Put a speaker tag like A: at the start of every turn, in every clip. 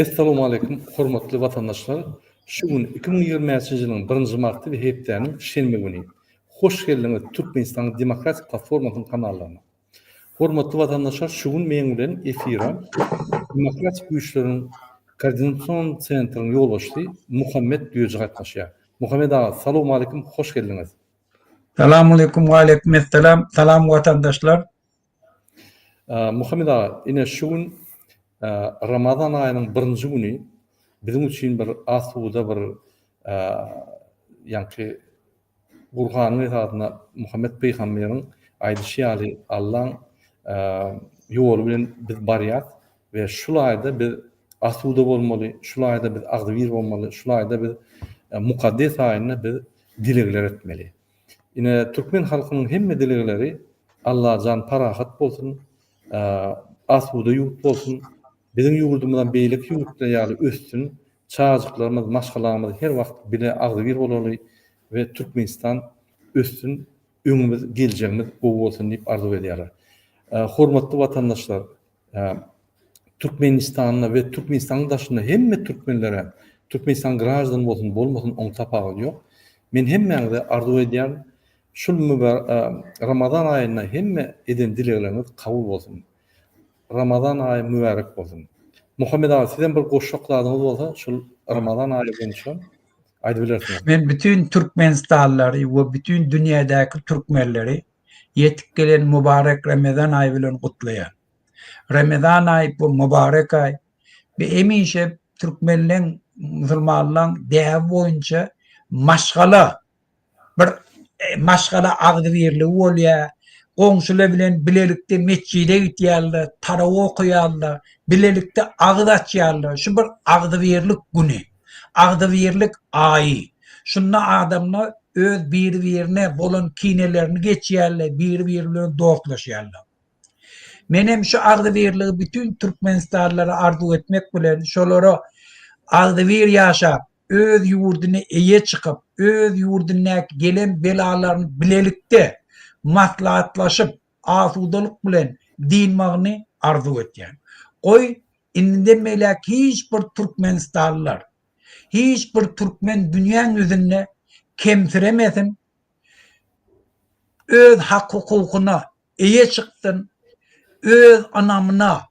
A: Essalawmaleýkum hormatly watandaşlar! Şu gün 2025-nji ýylyň birinji marty we hepdäniň şenbe güni. Hoş geldiňiz Türkmenistanyň Demokratik platformasynyň kanallaryna. Hormatly watandaşlar şu gün meň bilen efire Demokratik güýçleriň Koordinasion sentriniň ýolbaşçysy Muhammet Düýeji gatnaşýar. Muhammet aga salowmaleýkum hoş geldiňiz.
B: Salamaleýkum waleýkim essalam salam watandaşlar.
A: Muhammet aga ine şu gün Ramazan aýynyň birinji güni biziň üçin bir asuda bir ýaňky Gurhanyň esasynda Muhammet pygamberiň aýdyşy ýaly Allaň ýoly bilen biz barýas we şul aýda biz asuda bolmaly, şul aýda biz agzybir bolmaly, şul aýda biz mukaddes aýynda biz dilegler etmeli. Ine türkmen halkynyň hemme dilegleri Allajan parahat bolsun, asuda ýurt bolsun, biziň ýurdumyzam beýleki ýurtlar ýaly össün, çagajyklarymyz, maşgalamyz her wagt bile agzybir bolaly we Türkmenistan össün, öňümiz, geljegimiz gowy bolsun diýip arzuw edýärler. Hormatly watandaşlar, Türkmenistanda we Türkmenistanyň daşynda hemme türkmenlere, Türkmenistan graždan bolsun, bolmasyn oň tapawudy ýok. Men hemmäňize arzuw edýärin, şul Ramazan aýynda hemme eden dilegleriňiz kabul bolsun. Ramazan aýy mübärek bolsun. Muhammet aga sizem bir goşjak zadyňyz bolsa şul Ramazan aýy boýunça aýdybilersiňiz.
B: Men bütin türkmenistanlylary we bütin dünýädäki türkmenleri ýetip gelen mübarek Ramazan aýy bilen gutlaýan. Ramazan aýy bu mübarek aý. Bu hemişe türkmenleň, musulmanlaň däbi boýunça maşgala bir maşgala agzybirligi bolýar. Goňşular bilen bilelikde metjide gitýärler, tarawa okaýarlar, bilelikde agyz açýarlar. Şu bir agzybirlik güni, agzybirlik aýy. Şunda adamlar öz biri-birine bolan kinelerini geçýärler, biri-biri bilen dostlaşýarlar. Menem şu agzybirligi bütin türkmenistanlylara arzuw etmek bilen, şolara agzybir ýaşap, öz ýurduna eýe çykyp, öz ýurdundaky gelen belalaryny bilelikde maslahatlaşyp, asudalyk bilen dynmagyny arzuw etýän. Goý, indiden beýläk hiç bir türkmenistanlylar, hiç bir türkmen dünýäň ýüzünde kemsiremesin, öz hak-hukukyna eýe çyksyn, öz ynamyna,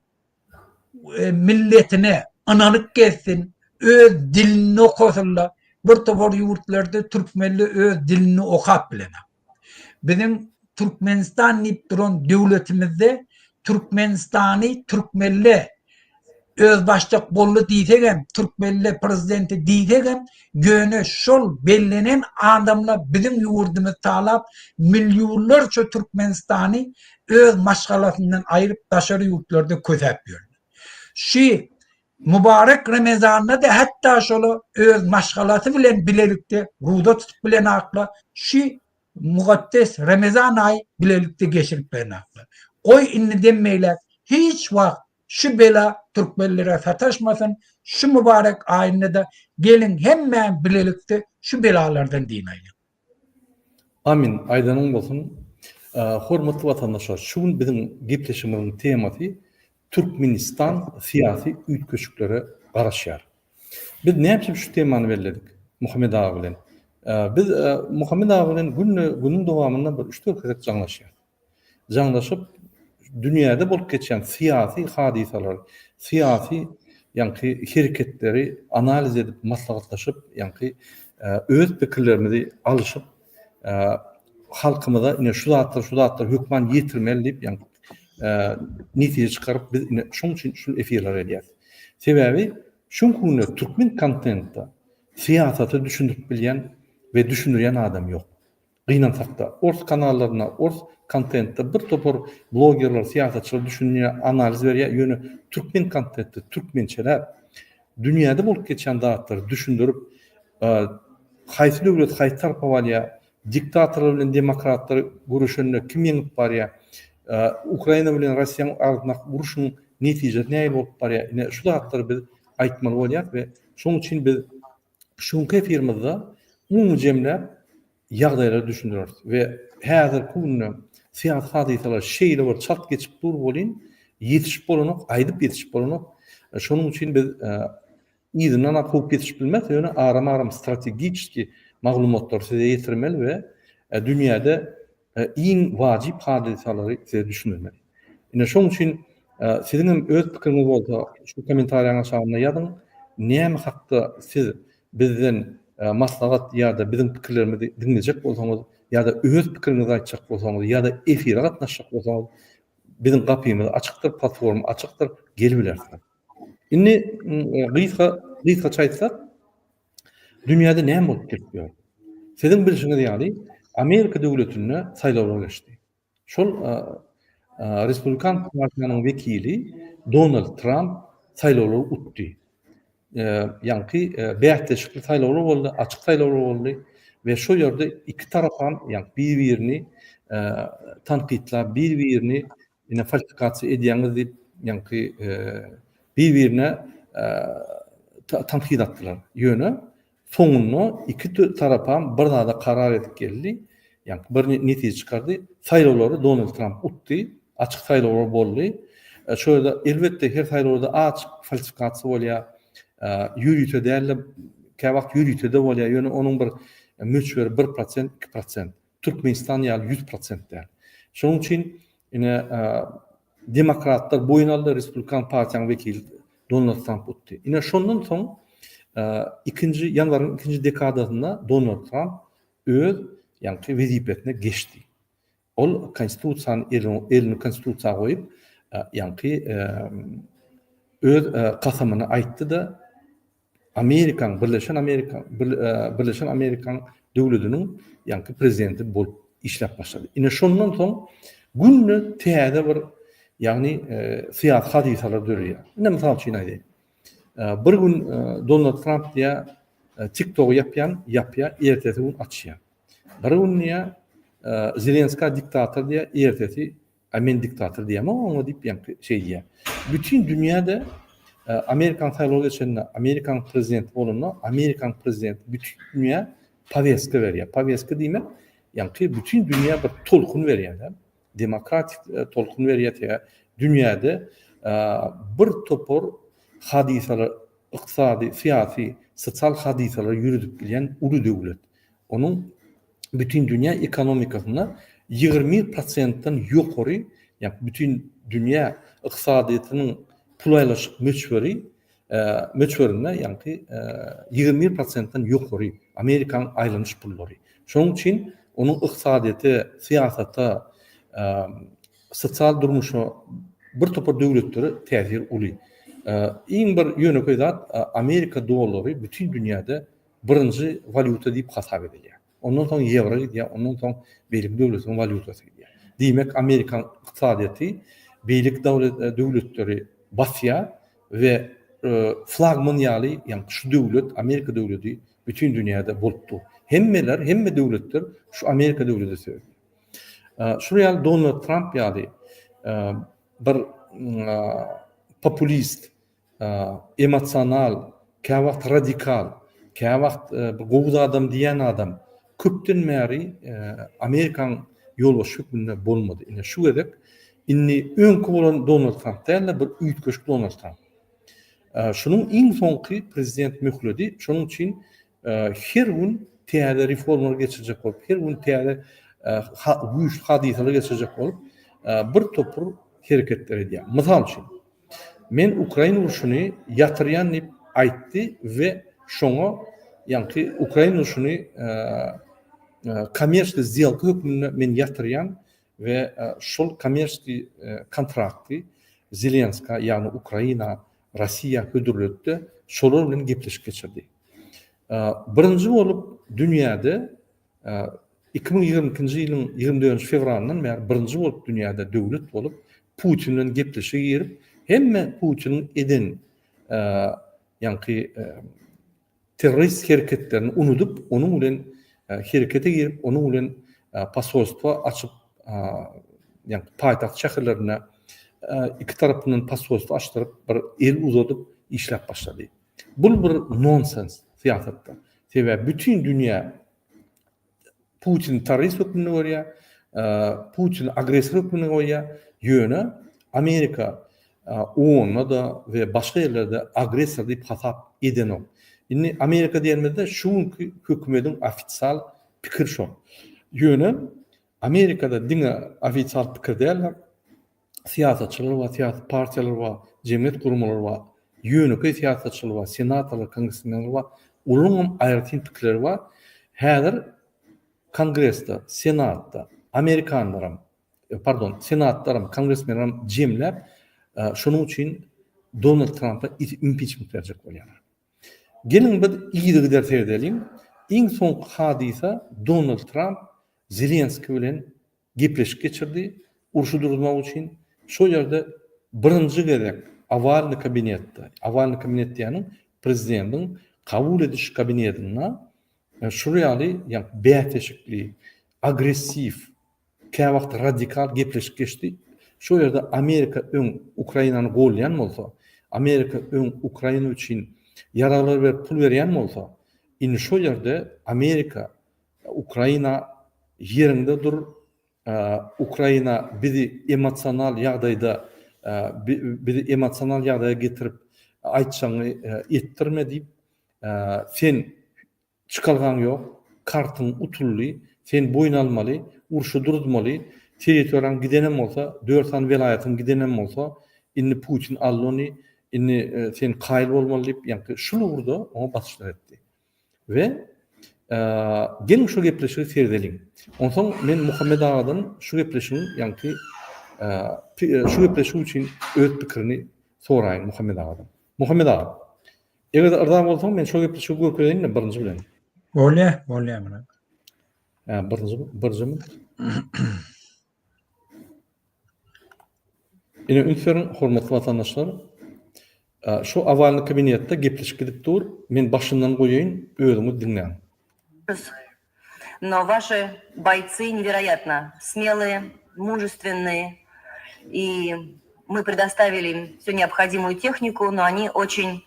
B: milletine ynanyp gezsin, öz dilini okasynlar. Bir topar ýurtlarda türkmenler öz dilini okap bilenok. Biziň Türkmenistan diýip duran döwletimizde Türkmenistany türkmenler özbaşdak boldy diýsegem, türkmenler prezidenti diýsegem, ýöne şol bellenen adamlar biziň ýurdumyzy talap, millionlarça Türkmenistany öz maşgalasyndan aýryp daşary ýurtlarda kösäp ýörler. Şu mübarek Remezanda-da hatda şola öz maşgalasy bilen bilelikde ruza tutup bilenaklar, şu mukaddes Remezan aýy bilelikde geçirip bilenaklar. Goý indiden beýläk hiç wagt şu bela türkmenlere sataşmasyn, şu mübarek aýynda-da geliň hemmämiz bilelikde şu belalardan dynaýlyň.
A: Amin, aýdanyň bolsun. Hormatly watandaşlar, şu gün biziň gepleşigimiziň temasy Türkmenistan syýasy üýtgeşiklere garaşýar. Biz näme üçin şu temany belledik Muhammet aga bilen? Biz Muhammet aga bilen günde günüň dowamynda bir üç-dört gezek jaňlaşýarys. Jaňlaşyp, dünýäde bolup geçýän syýasy hadysalary, syýasy ýaňky hereketleri analiz edip, maslahatlaşyp, ýaňky öz pikirlerimizi alyşyp, halkymyza ine şu zatlar, şu zatlar hökman ýetirmeli diýip, ýaňky netije çykaryp, biz ine şoň üçin şul efirleri edýäris. Sebäbi şu günde türkmen kontentde syýasaty düşündirip bilýän we düşündirýän adam ýok. Gynansakda, ors kanallarynda, ors kontentde bir topar blogerler, syýasatçylar düşünýär, analiz berýär, ýöne türkmen kontentde türkmençeläp, dünýäde bolup geçýän zatlary düşündirip, haýsy döwlet haýsy tarapa barýar, diktatorlar bilen demokratlar göreşende kim ýeňip barýar, Ukraina bilen Russiýanyň arasyndaky urşuň netijesi nähili bolup barýar, ine şu zatlary biz aýtmaly bolýarys we şonuň üçin biz Şu günki efirimizde umumy jemläp ýagdaýlary düşündireris we häzirki günde syýasy hadysalar şeýle bir çalt geçip dur welin, ýetişip bolanok, aýdyp ýetişip bolanok. Şonuň üçin biz yzyndan-a kowup ýetişip bilmeris, ýöne aram-aram strategiçeskiý maglumatlary size ýetirmeli we dünýäde iň wajyp hadysalary size düşündirmeli. Ine şoň üçin siziň hem öz pikiriňiz bolsa şu kommentariýanyň aşagynda ýazyň. Näme hakda siz bizden maslahat ýa-da biziň pikirlerimizi diňlejek bolsaňyz ýa-da öz pikiriňizi aýtjak bolsaňyz ýa-da efire gatnaşjak bolsaňyz biziň gapymyz açykdyr, platforma açykdyr, gelibilersiňiz. Indi gysga gysgaça aýtsak, Dünýäde näme bolup geçip ýör? Siziň bilşiňiz ýaly, Amerika döwletinde saýlawlar geçdi. Şol Respublikan partiýanyň wekili Donald Tramp saýlawlary utdy. Ýaňky bäsleşikli saýlawlar boldy, açyk saýlawlar boldy we şol ýerde iki tarapam ýaňky bir-birini tankytlap, bir-birini Ine falsifikasiýa edýäňiz diýip, ýaňky bir-birine tankyt atdylar. Ýöne soňunda iki tarapam bir zada karar edip geldi. Ýaňky bir netije çykardy. Saýlawlary Donald Tramp utdy. Açyk saýlawlar boldy. Şo ýerde elbetde her saýlawda açyk falsifikasiýa bolýar. Ýörite däl-de, käwagt ýörite-de bolýar. Ýöne onuň bir möçberi 1%, 2%. Türkmenistan ýaly 100% däl. Şonuň üçin ine demokratlar boýun aldy, Respublikan partiýanyň wekili Donald Tramp utdy. Ine şondan soň ikinji ýanwaryň ikinji dekadasynda Donald Tramp öz ýaňky wezipesine geçdi. Ol konstitusiýany elini konstitusiýa goýup, ýaňky öz kasamyny aýtdy-da, Amerikaň Birleşen Amerika Birleşen Amerikaň döwlediniň ýaňky prezidenti bolup işläp başlady. Ine şondan soň günde täze bir ýagny syýasy hadysalar döreýär. Ine mysal üçin aýdaýyn. Bir gün Donald Tramp diýýär TikTogy ýapýan, ýapýar, ertesi gün açýar. Bir gün diýýär Zelenska diktator diýýär, ertesi A men diktator diýemok oňa diýip ýaňky şeý diýýär. Bütin dünýäde Amerikanyň saýlawy geçende, Amerikanyň prezidenti bolanda, Amerikanyň prezidenti bütin dünýä poweska berýär. Poweska diýmek, ýaňky bütin dünýä bir tolkun berýär-de. Demokratik tolkun berýär tä dünýäde bir topar hadysalar, ykdysady, syýasy, sosial hadysalary ýöredip bilýän uly döwlet. Onuň bütin dünýä ekonomikasynda 20 prosentden ýokary, ýagny bütin dünýä ykdysadyýetiniň pul aýlanyşyk möçberi möçberinde ýagny 21 prosentden ýokary Amerikanyň aýlanyş pullary. Şonuň üçin onuň ykdysadyýete, syýasata, sosial durmuşa bir topar döwletlere täsiri uly. Iň bir ýönekeý zat Amerika dollary bütin dünýäde birinji walýuta diýip hasap edilýär. Ondan soň ýewro gidýär, ondan soň beýleki döwletiň walýutasy gidýär. Diýmek, Amerikan ykdysadyýeti beýleki döwletleri basýar we flagman ýaly, ýagny şu döwlet, Amerika döwleti bütin dünýäde bolup dur. Hemmeler, hemme döwletler şu Amerika döwlete seredýär. Şul ýaly Donald Tramp ýaly bir populist, emosional, käwagt radikal, käwagt bir gowy zadam diýýän adam köpden bäri Amerikanyň ýolbaşçy hökmünde bolmady. Ine şu gezek indi öňki bolan Donald Tramp däl-de bir üýtgeşik Donald Tramp. Şunuň iň soňky prezident möhledi, şonuň üçin her gün täze reformalar geçirjek bolup, her gün täze güýçli hadysalar geçirjek bolup bir topar hereketler edýär. Mysal üçin, Men Ukraina urşuny ýatyrýan diýip aýtdy we şoňa ýaňky Ukraina urşuny kommerçiý sdelka hökmünde men ýatyrýan we şol kommerçiý kontrakty Zelenska ýagny Ukraina Rossiýa hödürledi-de şolar bilen gepleşik geçirdi. Birinji bolup dünýäde 2022-nji ýylyň 24-nji fewralyndan bäri birinji bolup dünýäde döwlet bolup Putin bilen gepleşige girip, hemme Putiniň eden ýaňky terrorist hereketlerini unudyp, onuň bilen herekete girip, onuň bilen posolstwo açyp, ýaňky paýtagt şäherlerinde iki tarapyndan posolstwo açdyryp, bir el uzadyp işläp başlady. Bul bir nonsens syýasatda. Sebäbi bütin dünýä Putini terrorist hökmünde görýär, Putini agressor hökmünde goýýar. Ýöne Amerika. OON-da-da we başga ýerlerde agressor diýip hasap edenok. Indi Amerika diýenimizde şu günki hökümediň ofisial pikiri şol. Ýöne Amerikada diňe ofisial pikir däl-de, syýasatçylar bar, syýasy partiýalar bar, jemgyýet guramalary bar, ýönekeý syýasatçylar bar, senatorlar, kongresmenler bar. Olaryňam aýratyn pikirleri bar. Häzir Kongresde, Senatda amerikanlaram, pardon, senatlaram, kongresmenleram jemläp, şonuň üçin Donald Trampa impiçment berjek bolýarlar. Geliň biz yzygider seredeliň. Iň soňky hadysa Donald Tramp Zelenskiý bilen gepleşik geçirdi, urşy duruzmak üçin. Şol ýerde birinji gezek Owalnyý kabinetde, Owalnyý kabinet diýýäniň prezidentiň kabul ediş kabinetinde Şul ýaly ýa bäsleşikli, agressiw, käwagt radikal gepleşik geçdi. Şol ýerde Amerika öň Ukrainany goldaýan bolsa, Amerika öň Ukraina üçin ýaraglar berip pul berýän bolsa, indi şol ýerde Amerika Ukraina ýeriňde dur, Ukraina bizi emosional ýagdaýda bizi emosional ýagdaýa getirip aýtjagyňy etdirme diýip, sen çykalgaň ýok, kartyň utuldy, sen boýun almaly, urşy duruzmaly, territoriýaň gidenem bolsa, dört sany welaýatyň gidenem bolsa, indi Putin aldy ony, indi sen kaýyl bolmaly diýip, ýaňky şul ugurda oňa basyşlar etdi. We geliň şu gepleşigi seredeliň. Onsoň men Muhammet agadan şu gepleşigiň ýaňky şu gepleşik üçin öz pikirini soraýyn Muhammet agadan. Muhammet aga, eger yrza bolsaň men şu gepleşigi görkezeýin-de birinji bilen.
B: Bolýa, bolýa Myrat.
A: Hä, birinji, birinji minut. Ine üns beriň hormatly watandaşlar. Şu owalny kabinetde gepleşik gidip dur. Men başyndan goýaýyn, özüňiz diňläň.
C: Но ваши бойцы невероятно смелые, мужественные, и мы предоставили им всю необходимую технику, но они очень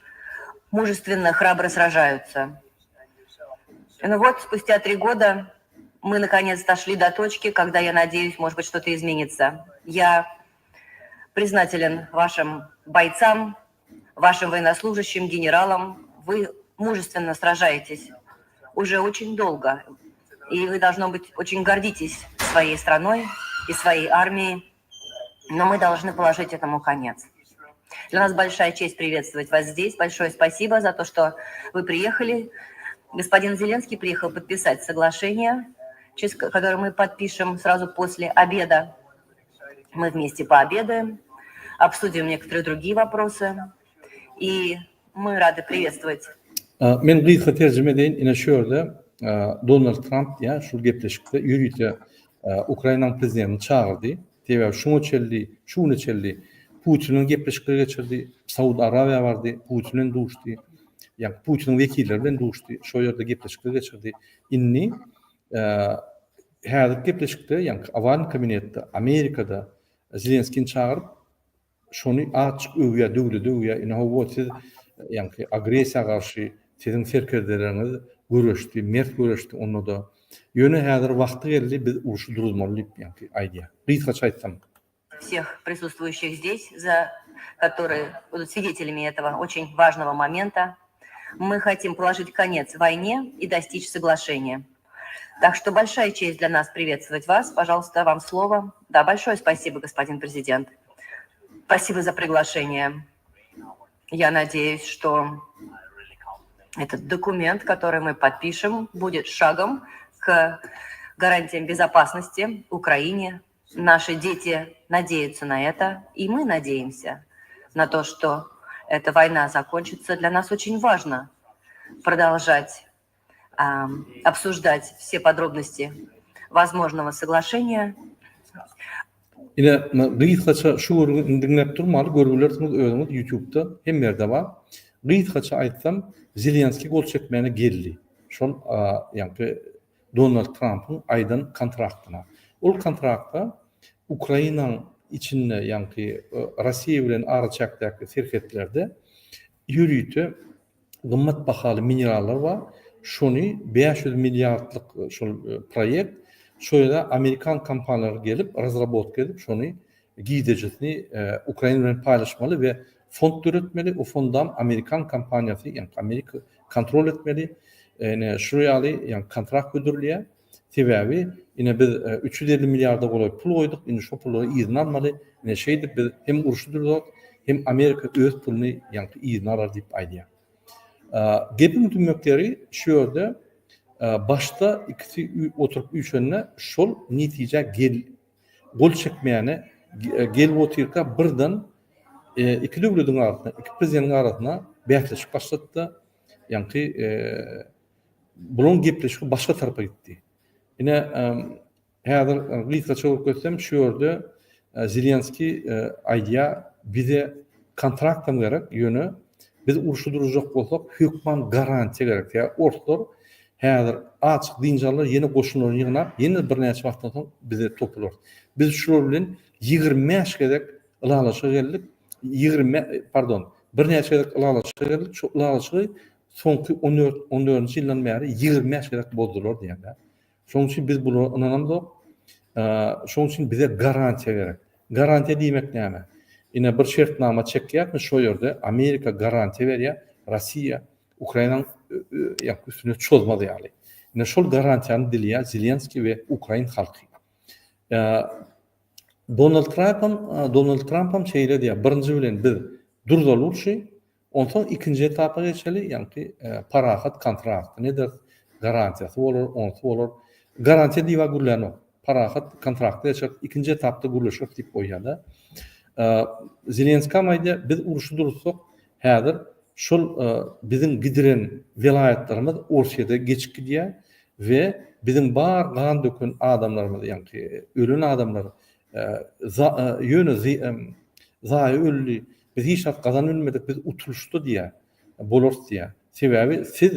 C: мужественно, храбро сражаются. Ну вот, спустя три года мы наконец дошли до точки, когда, я надеюсь, может быть, что-то изменится. Я признателен вашим бойцам, вашим военнослужащим, генералам. Вы мужественно сражаетесь уже очень долго. И вы, должно быть, очень гордитесь своей страной и своей армией. Но мы должны положить этому конец. Для нас большая честь приветствовать вас здесь. Большое спасибо за то, что вы приехали. Господин Зеленский приехал подписать соглашение, которое мы подпишем сразу после обеда. Мы вместе пообедаем, обсудим некоторые другие вопросы. И мы рады приветствовать.
A: Men gysga terjime edeýin, ine şu ýerde Donald Tramp diýýär, şul gepleşikde ýörite Ukrainanyň prezidentini çagyrdy. Sebäbi şuňa çenli, şu güne çenli Putin bilen gepleşikler geçirdi, Saud Arabiýa bardy, Putin bilen duşdy. Ýa Putiniň wekilleri bilen duşdy, şo ýerde gepleşikler geçirdi. Indi häzirki gepleşikde, ýagny Owalnyý kabinetde Amerikada Zelenskini çagyryp, şony açyk öwýär, döwledi öwýär. Ine hawa siz ýaňky agressiýa garşy siziň serkerdeleriňiz göreşdi, mert göreşdi onda-da. Ýöne häzir wagty geldi biz urşy duruzmaly diýip ýaňky aýdýar. Gysgaça aýtsam.
C: Всех присутствующих здесь, за которые будут свидетелями этого очень важного момента. Мы хотим положить конец войне и достичь соглашения. Так что большая честь для нас приветствовать вас. Пожалуйста, вам слово. Да, большое спасибо, господин президент. Спасибо за приглашение. Я надеюсь, что этот документ, который мы подпишем, будет шагом к гарантиям безопасности Украине. Наши дети надеются на это, и мы надеемся на то, что эта война закончится. Для нас очень важно продолжать обсуждать все подробности возможного соглашения.
A: Ine, gysgaça şu görgüni indi diňläp durmaly, görüp bilersiňiz özüňiz ýutubda hemme ýerde bar. Gysgaça aýtsam, Zelenskiý gol çekmäne geldi. Şol ýaňky Donald Trampyň aýdan kontraktyna. Ol kontraktda Ukrainaň içinde ýaňky Rossiýa bilen araçäkdäki serhetlerde ýörite gymmat bahaly minerallar bar. Şony 500 milliardlyk şol proýekt, şo ýere amerikan kompaniýalary gelip, razrabotka edip, şony girdejisini Ukraina bilen paýlaşmaly we fond döretmeli, o fondam amerikan kompaniýasy, ýagny Amerika kontrol etmeli. Ine şu ýaly ýagny kontrakt hödürleýär. Sebäbi ine biz 350 milliarda golaý pul goýduk, indi şo pullary yzyna almaly. Ine şeýdip biz hem urşy duruzarys, hem Amerika öz puluny ýagny yzyna alar diýip aýdýar. Gepiň tümmek ýeri şu ýerde başda ikisi oturyp üýşende şol netijä gel gol çekmäne gelip otyrka birden iki döwlediň arasynda, iki prezidentiň arasynda bäsleşik başlady-da, ýaňky bularyň gepleşigi başga tarapa gitdi. Ine Häzir gysgaça görkezsem, şu ýerde Zelenskiý aýdýar, bize kontraktam gerek, ýöne biz urşy duruzjak bolsak, hökman garantiýa gerek. Sebäbi orslar häzir azjyk dynç aldylar, ýene goşunlaryny ýygnap, ýene birnäçe wagtdan soň bize topular. Biz şular bilen 25 gezek ylalaşyga geldik, 20, pardon, birnäçe gezek ylalaşyga geldik, şu ylalaşygy soňky 14, 14-nji ýyldan bäri 25 gezek bozdular diýýär. Şonuň üçin biz bulara ynanamzok. Şonuň üçin bize garantiýa gerek. Garantiýa diýmek näme? Ine bir şertnama çekýärmi şo ýerde Amerika garantiýa berýär, Russiýa Ukrainanyň ýa üstüne çozmaz ýaly. Ine şol garantiýany dileýär Zelenskiý we ukrain halky. Donald Trampam Donald Trampam şeýle diýýär, birinji bilen biz durzaly urşy, Onsoň ikinji etapa geçeli, ýaňky parahat kontrakty nederis, garantiýasy bolar, onsy bolar. Garantiýa diýip-ä gürlänok. Parahat kontrakta geçeris, ikinji etapda gürleşeris diýip goýýar-da. Zelenskam aýdýar, biz urşy duruzsak, häzir şol biziň gidiren welaýatlarymyz Orsýete geçip gidýär we biziň bar gan döken adamlarymyz, ýaňky ölen adamlar ýöne zaýa öldi, Biz hiç zat gazanyp bilmedik, biz utulyşda diýýär, bolarys diýýär. Sebäbi siz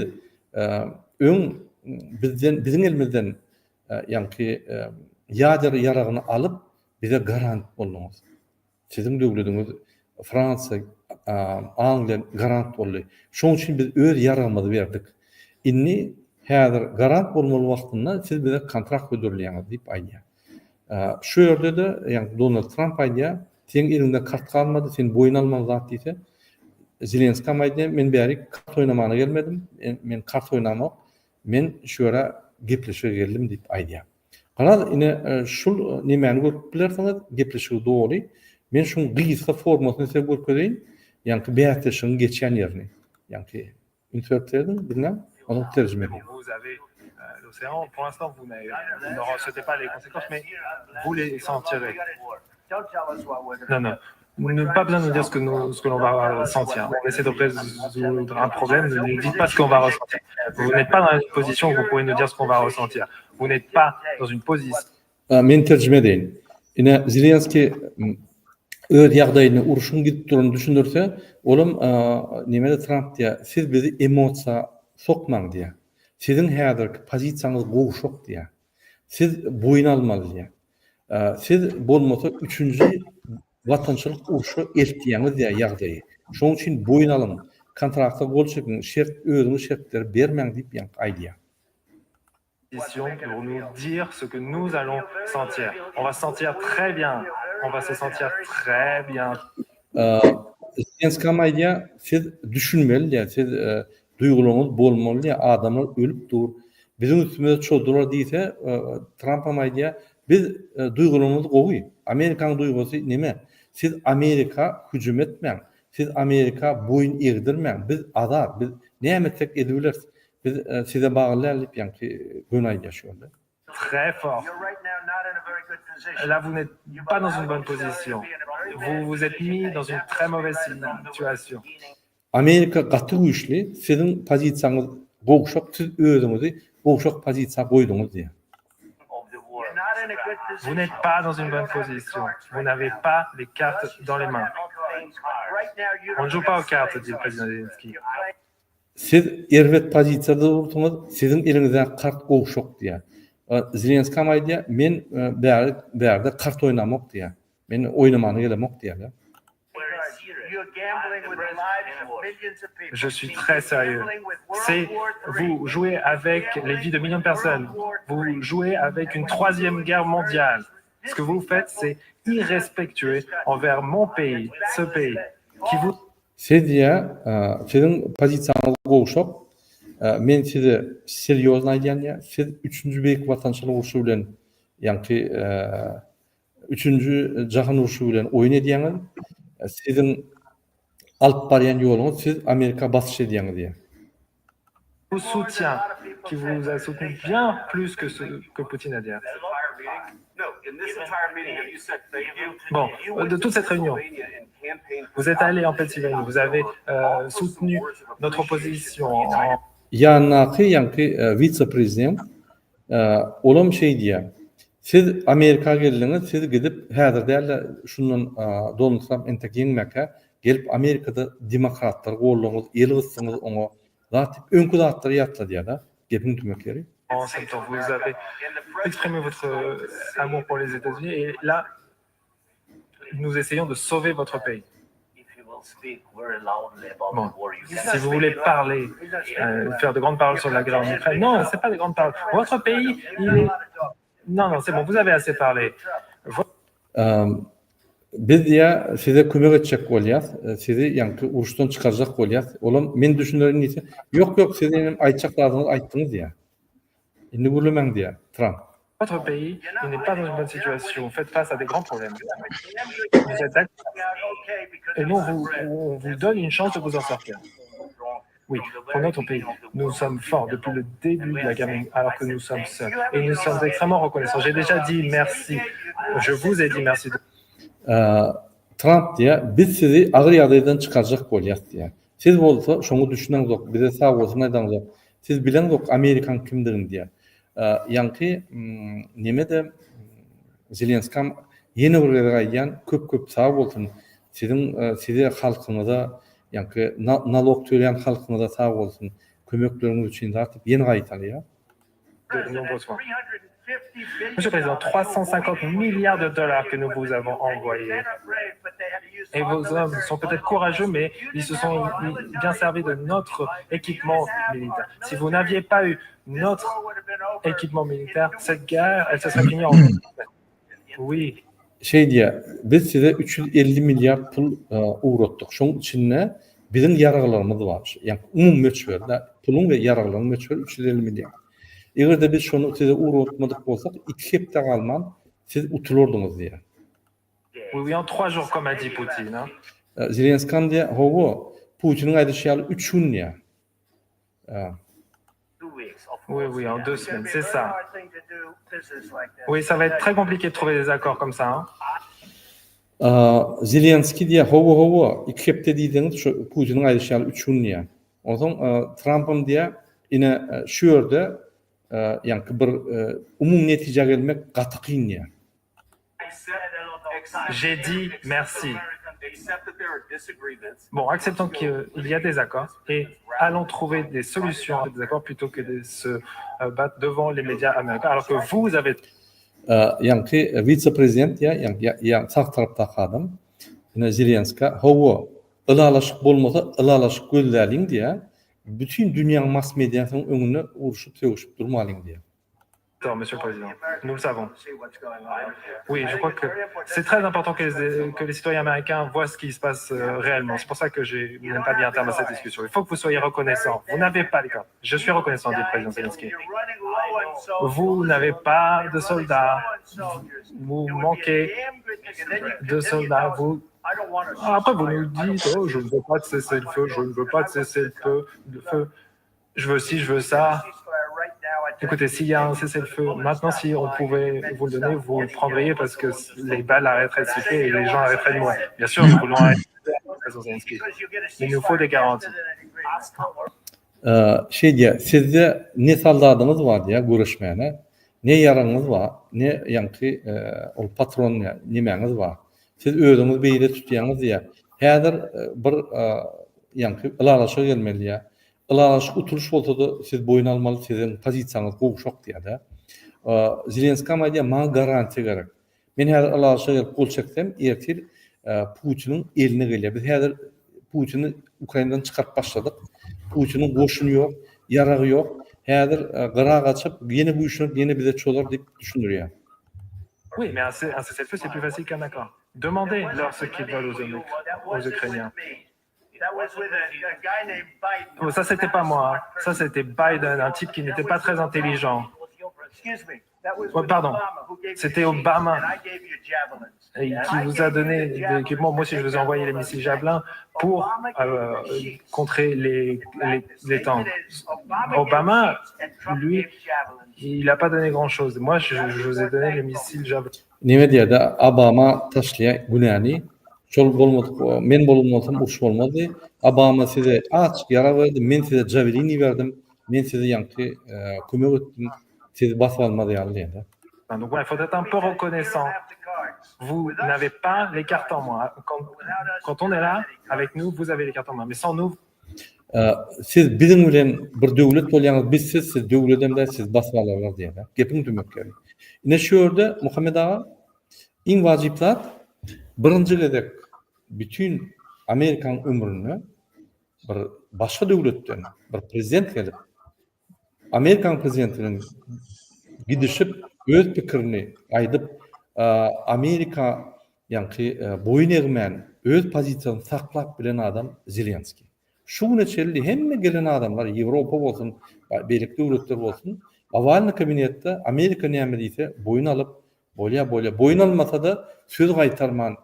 A: öň bizden, biziň elimizden ýaňky ýader ýaragyny alyp, bize garant bolduňyz. Siziň döwlediňiz Fransiýa, Angliýa garant boldy. Şonuň üçin biz öz ýaragymyzy berdik. Indi häzir garant bolmaly wagtynda siz bize kontrakt hödürleýäňiz diýip aýdýar. Şu ýerde-de, ýagny Donald Tramp aýdýar, seň eliňde kart galmady, sen boýun almaly zat diýse, Zelenskam aýdýar, men bärik kart oýnamana gelmedim, men kart oýnamok, men şu ýere gepleşige geldim diýip aýdýar. Garaz, ine şul nemäni görüp bilersiňiz, gepleşigi doly. Men şuň gysga formasyny size görkezeýin, ýaňky bäsleşigiň geçýän ýerini, ýaňky Üns berip serediň, diňläň, onsoň terjime edýän. Men terjime edeýin. Ine, Zelenskiý öz ýagdaýyny, urşuň gidip duranyny düşündirse, olam nemede Tramp diýýär, siz bizi emosiýa sokmaň diýýär. Siziň häzirki pozisiýaňyz gowşak diýýär. Siz boýun almaly diýýär. Siz bolmasa üçünji watançylyk urşa eltýäňiz diýýär ýagdaýy. Şonuň üçin boýun alyň, kontrakta gol çekiň, şert özüňiz şertleri bermäň diýip ýaňky aýdýar.
D: position pour nous dire ce que nous allons sentir. On va se sentir très bien. On va se sentir très bien.
A: Zelenskam aýdýar, siz düşünmeli diýýär, siz duýgularyňyz bolmaly diýýär, adamlar ölüp dur, biziň üstümize çozdular diýse, Trampam aýdýar, biz duýgularymyz gowy, Amerikanyň duýgusy neme, siz Amerika hüjüm etmäň, siz Amerika boýun egdirmäň, biz azat, biz näme etsek edibileris, Biz size bagly däl diýip ýaňky göni aýdýar şu ýerde.
D: Très fort. Là vous n'êtes pas dans une bonne position. Vous vous êtes mis dans une très mauvaise situation.
A: Amerika gaty güýçli, siziň pozisiýaňyz gowşak, siz özüňizi gowşak pozisiýa goýduňyz diýýär.
D: Vous n'êtes pas dans une bonne position. Vous n'avez pas les cartes dans les mains. On ne joue pas aux cartes, dit le président Zelensky.
A: Siz erbet pozisiýada dursuňyz, siziň eliňizdäki kart gowşak diýýär. Zelenskam aýdýar, men bäri bärde kart oýnamok diýýär. Men oýnamana gelemok diýýär.
D: Je suis très sérieux. C'est vous jouez avec les vies de millions de personnes. Vous jouez avec une troisième guerre mondiale. Ce que vous faites, c'est irrespectueux envers mon pays, ce pays, qui vous
A: Siz diýýär, siziň pozisiýaňyz gowşak, men size serýozny aýdýan diýýär, siz üçünji Beýik Watançylyk urşy bilen, ýaňky üçünji jahan urşy bilen oýun edýäňiz, siziň alyp barýan ýoluňyz siz Amerika basyş edýäňiz diýýär.
D: vous soutient, qui vous a soutenu bien plus que ce que Poutine a dit. Bon, de toute cette réunion, vous êtes allé en Pennsylvanie, vous avez euh, soutenu notre opposition en
A: Ýanyndaky ýaňky wise-prezident olam şeý diýýär, Siz Amerika geldiňiz, siz gidip häzir däl-de şundan Donald Tramp entek ýeňmäkä gelip Amerikada demokratlary goldaňyz, el gysdyňyz oňa zat diýip öňki zatlary ýatladýar-da, gepiň tümek ýeri.
D: En septembre, vous avez exprimé votre amour pour les États-Unis et là, nous essayons de sauver votre pays. Bon, si vous voulez parler, euh, faire de grandes paroles sur la guerre en Ukraine, non, c'est pas des grandes paroles. Votre pays, il est... Non, non, c'est bon, vous avez assez parlé.
A: Biz diýýär, size kömek etjek bolýas, sizi ýaňky uruşdan çykarjak bolýas. Olam men düşünerin diýse, ýok, ýok, siz enem aýtjak zadyňyzy aýtdyňyz diýýär. Indi gürlemäň diýýär Tramp.
D: Votre pays, il n'est pas dans une bonne situation, faites face à des grands problèmes. Vous êtes d'accord et nous, on vous, on vous donne une chance de vous en sortir. Oui, pour notre pays, nous sommes forts depuis le début de la guerre, alors que nous sommes seuls. Et nous sommes extrêmement reconnaissants. J'ai déjà dit merci. Je vous ai dit merci.
A: Tramp diýýär, biz sizi agyr ýagdaýdan çykarjak bolýas diýýär. Siz bolsa şoňa düşüneňzok, bize sag bolsun aýdaňzok. Siz bileňzok Amerikaň kimdigini diýýär. Ýaňky neme-de Zelenskam ýene bir gezek aýdýan, köp-köp sag bolsun. Siziň size halkyňyza Ýaňky nalog töleýän halkyňyza sag bolsun kömekleriňiz üçin zat diýip ýene gaýtalýar.
D: De nombreuses fois. Monsieur le Président, 350 milliards de dollars que nous vous avons envoyés. Et vos hommes sont peut-être courageux, mais ils se sont bien servis de notre équipement militaire. Si vous n'aviez pas eu notre équipement militaire, cette guerre, elle se serait finie en... Oui.
A: Şeý diýýär, Biz size 350 milliard pul ugratdyk. Şoň içinde biziň ýaraglarymyz bar. Ýagny umumy möçberde puluň we ýaraglaryň möçberi 350 milliard. Eger-de biz şony size ugratmadyk bolsak, iki hepde galman siz utulardyňyz diýýär.
D: Oui, oui, en trois jours, comme a dit Poutine, hein.
A: Zelenskam diýýär, Hawa, Putiniň aýdyşy ýaly üç gün diýýär.
D: Oui, oui, en deux semaines, c'est ça. Oui, ça va être très compliqué de trouver des accords comme ça, hein.
A: Zelenskiý diýýär, hawa, hawa, iki hepde diýdiňiz, şu Putiniň aýdyşy ýaly üç gün diýýär. Onsoň Trampam diýýär, ine şu ýerde ýaňky bir umumy netijä gelmek gaty kyn diýýär.
D: J'ai dit merci. Bon, acceptons qu'il y a des accords et allons trouver des solutions à des accords plutôt que de se euh, battre devant les médias américains, alors que vous avez
A: Ýaňky wise-prezident diýýär, ýa sag tarapdaky adam, ine Zelenska, hawa, ylalaşyk bolmasa, ylalaşyk gözläliň diýýär, bütin dünýäň mass mediasynyň öňünde urşup, sögüşip durmalyň diýýär.
D: Monsieur le Président. Nous le savons. Oui, je crois que c'est très important que les, que les citoyens américains voient ce qui se passe euh, réellement. C'est pour ça que je n'ai pas mis un terme à cette discussion. Il faut que vous soyez reconnaissant. Vous n'avez pas les cas. Je suis reconnaissant, dit le président Zelensky. Vous n'avez pas de soldats. Vous manquez de soldats. Vous après, vous nous dites, oh, je ne veux pas de cesser le feu, je ne veux pas de cesser le feu, le feu. Je veux ci, je veux ça. Écoutez, s'il y a un cessez-le-feu, maintenant, si on pouvait vous le donner, vous le prendriez parce que les balles arrêteraient de siffler et les gens arrêteraient de mourir. Bien sûr, nous voulons arrêter mais il nous faut des garanties.
A: Şeý diýýär, sizde ne soldadyňyz bar diýýär göreşmäne, ne ýaragyňyz bar, ne ýaňky ol patron nemäňiz bar. Siz özüňiz beýle tutýaňyz diýýär. Häzir bir ýaňky ylalaşyga gelmeli diýýär. Ylalaşyk utulyş bolsa-da siz boýun almaly siziň pozisiýaňyz gowşak diýýär-de. Zelenskam aýdýar maňa garantiýa gerek. Men häzir ylalaşyga gelip gol çeksem ertir Putiniň eline gelýär. Biz häzir Putini Ukrainadan çykaryp başladyk. Putiniň goşuny ýok, ýaragy ýok. Häzir gyra gaçyp ýene güýçlenip ýene bize çozar diýip düşündirýär.
D: Oui, mais un cessez-le-feu, c'est plus facile qu'un accord. Demandez-leur ce qu'ils veulent aux, aux Ukrainiens. Oh, ça, c'était pas moi. Ça, c'était Biden, un type qui n'était pas très intelligent. Oh, pardon, c'était Obama et qui vous a donné des équipements. Moi aussi, je vous ai envoyé les missiles Javelin pour euh, contrer les, les, les tanks. Obama, lui, il n'a pas donné grand-chose. Moi, je, je vous ai donné les missiles Javelin.
A: Näme diýýär-de, Obama taşlaýar günäni, şol bolmadyk, men bolmasam uruş bolmazdy. Obama size azajyk ýarag berdi, men size Javelin iberdim, men size ýaňky kömek etdim, sizi basyp almaz ýaly diýýär-de.
D: Donc ouais, il faut être un peu reconnaissant. Vous n'avez pas les cartes en main. Quand, quand on est là, avec nous, vous avez les cartes en main. Mais sans nous,
A: Siz biziň bilen bir döwlet bolýaňyz, bizsiz siz döwledem däl, sizi basyp alarlar diýýär. Gepiň tümek ýeri. Ine şu ýerde Muhammet aga iň wajyp zat birinji gezek bütin Amerikanyň ömründe bir başga döwletden bir prezident gelip Amerikanyň prezidenti bilen gidişip öz pikirini aýdyp Amerika ýaňky boýun egmän öz pozisiýasyny saklap bilen adam Zelenskiý. Şu güne çenli hemme gelen adamlar Ýewropa bolsun beýleki döwletler bolsun Owalnyý kabinetde Amerika näme diýse boýun alyp bolýa bolýa boýun almasada söz gaýtarman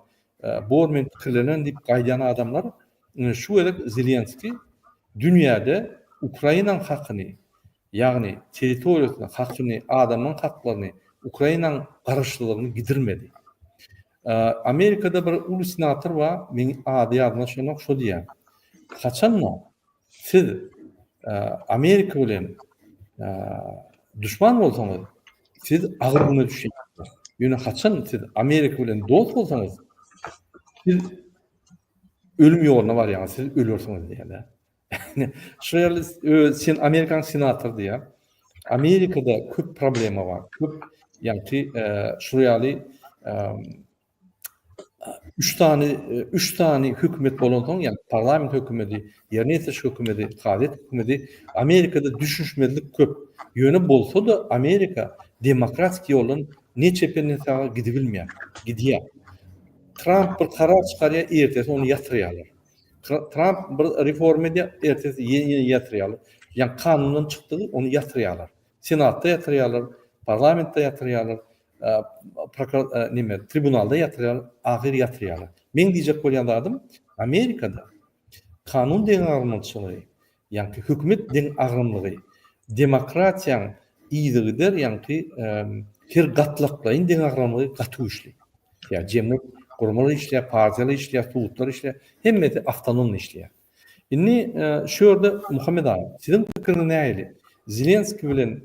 A: bor men pikirlenen diýip gaýdýan adamlar şu gezek Zelenskiý dünýäde Ukrainaň hakyny ýagny territoriýasyny hakyny adamyň haklaryny Ukrainaň garaşsyzlygyny gidirmedi. Amerikada bir uly senator bar meň ady ýadyma düşenok şo diýýär. Haçanda Siz Amerika bilen duşman bolsaňyz, siz agyr güne düşýärsiňiz. Ýöne haçan siz Amerika bilen dost bolsaňyz, siz ölüm ýoluna barýaňyz, siz ölersiňiz diýýär. Şu ýerde sen Amerikanyň senatory diýýär. Amerikada köp problema bar. Köp ýagny şu ýaly Üç sany üç sany hökümet bolansoň, ýagny parlament hökümeti, ýerine ýetiriş hökümeti, kazyýet hökümeti Amerikada düşünişmezlik köp. Ýöne bolsa-da Amerika demokratik ýoldan ne çepe ne saga gidibilmeýär. Gidýär. Tramp bir karar çykarýar, ertesi ony ýatyrýarlar. Tramp bir reforma edýär, ertesi ýene ýatyrýarlar. Ýagny kanundan çykdygy ony ýatyrýarlar. Senatda ýatyrýarlar, parlamentde ýatyrýarlar. neme tribunalda ýatyrýarlar, ahyr ýatyrýarlar. Meň diýjek bolýan zadym, Amerikada kanun deňagramlyçylygy, ýaňky hökümet deňagramlygy, demokratiýaň yzygider ýaňky her gatlaklaýyn deňagramlygy gaty güýçli. Ýa jemgyýet guramalar işleýär, partiýalar işleýär, sudlar işleýär, hemmesi awtonomny işleýär. Indi şu ýerde Muhammet aga, siziň pikiriňiz nähili? Zelenskiý bilen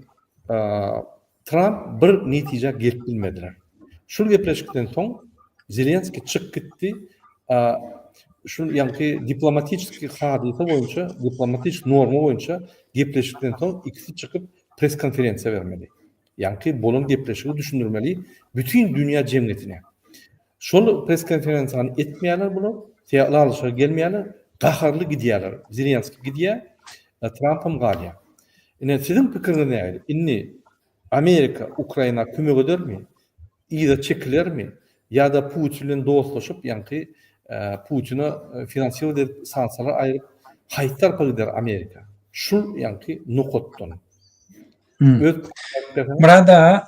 A: Tramp bir netijä gelip bilmediler. Şul gepleşikden soň Zelenskiý çykyp gitdi. Şul ýaňky diplomatiçeskiý hadysa boýunça, diplomatiçeskiý norma boýunça gepleşikden soň ikisi çykyp press-konferensiýa bermeli. Ýaňky bolan gepleşigi düşündirmeli bütin dünýä jemgyýetine. Şol press-konferensiýany etmeýärler bular, ylalaşyga gelmeýärler, gaharly gidýärler. Zelenskiý gidýär, Trampam galýar. Ine siziň pikiriňiz nähili? Indi Amerika Ukraina kömek edermi? Yza çekilermi? Ýa-da Putin bilen dostlaşyp, ýaňky Putine finansiýa edip sanksiýalar aýryp, haýsy tarapa gider Amerika? Şul ýaňky nokatdan.
B: Öz Murad aga,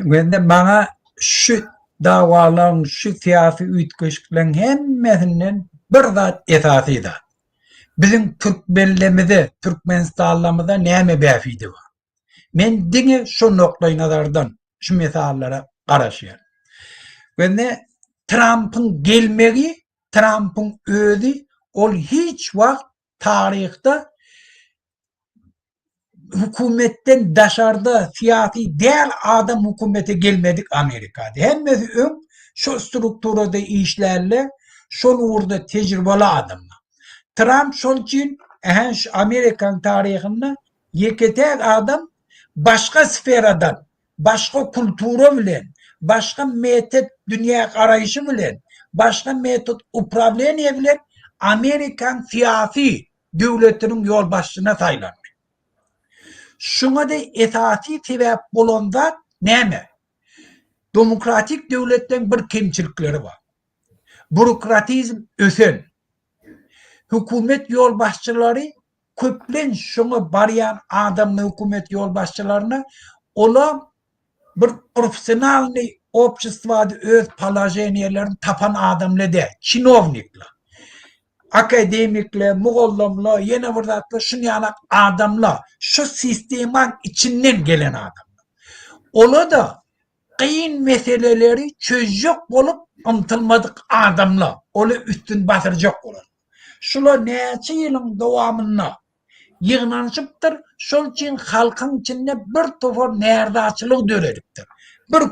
B: mende maňa şu dawalaryň, şu syýasy üýtgeşikleň hemmesinden bir zat esasy zat. Biziň türkmenlemize, türkmenistanlymyza näme bähbidi bar? Men diňe şu nokdaýnazardan şu mesallara garaşýan. Wende Trampyň gelmegi, Trampyň özi ol hiç wagt taryhda hökümetden daşarda syýasy däl adam hökümete gelmedik Amerikada. Hemmesi öň şo strukturada işlänler, şol ugurda tejribeli adamlar. Tramp şol üçin ähä şu Amerikanyň taryhynda ýeke-täk adam başga sferadan, başga kultura bilen, başga metod dünýä garaýşy bilen, başga metod uprawleniýe bilen Amerikan syýasy döwletiniň ýolbaşçysyna saýlandy. Şuňa-da esasy sebäp bolan zat näme? Demokratik döwletleň bir kemçilikleri bar. Burokratizm ösen. Hökümet ýolbaşçylary köplenç şoňa barýan adamly hökümet ýolbaşçylaryna ola bir professionalnyý obşestwada öz položeniýelerini tapan adamly däl, çinownikler. Akademikler, mugallymlar, ýene bir zatlar şun ýalak adamlar, şu sistemaň içinden gelen adamlar. Ola-da kyn meseleleri çözjek bolup ymtylmadyk adamlar, ola üstün basyrjak bolan. Şular näçe ýylyň dowamynda ýygnanyşypdyr, şol üçin halkyň içinde bir topar närzaçylyk döredipdir. Bir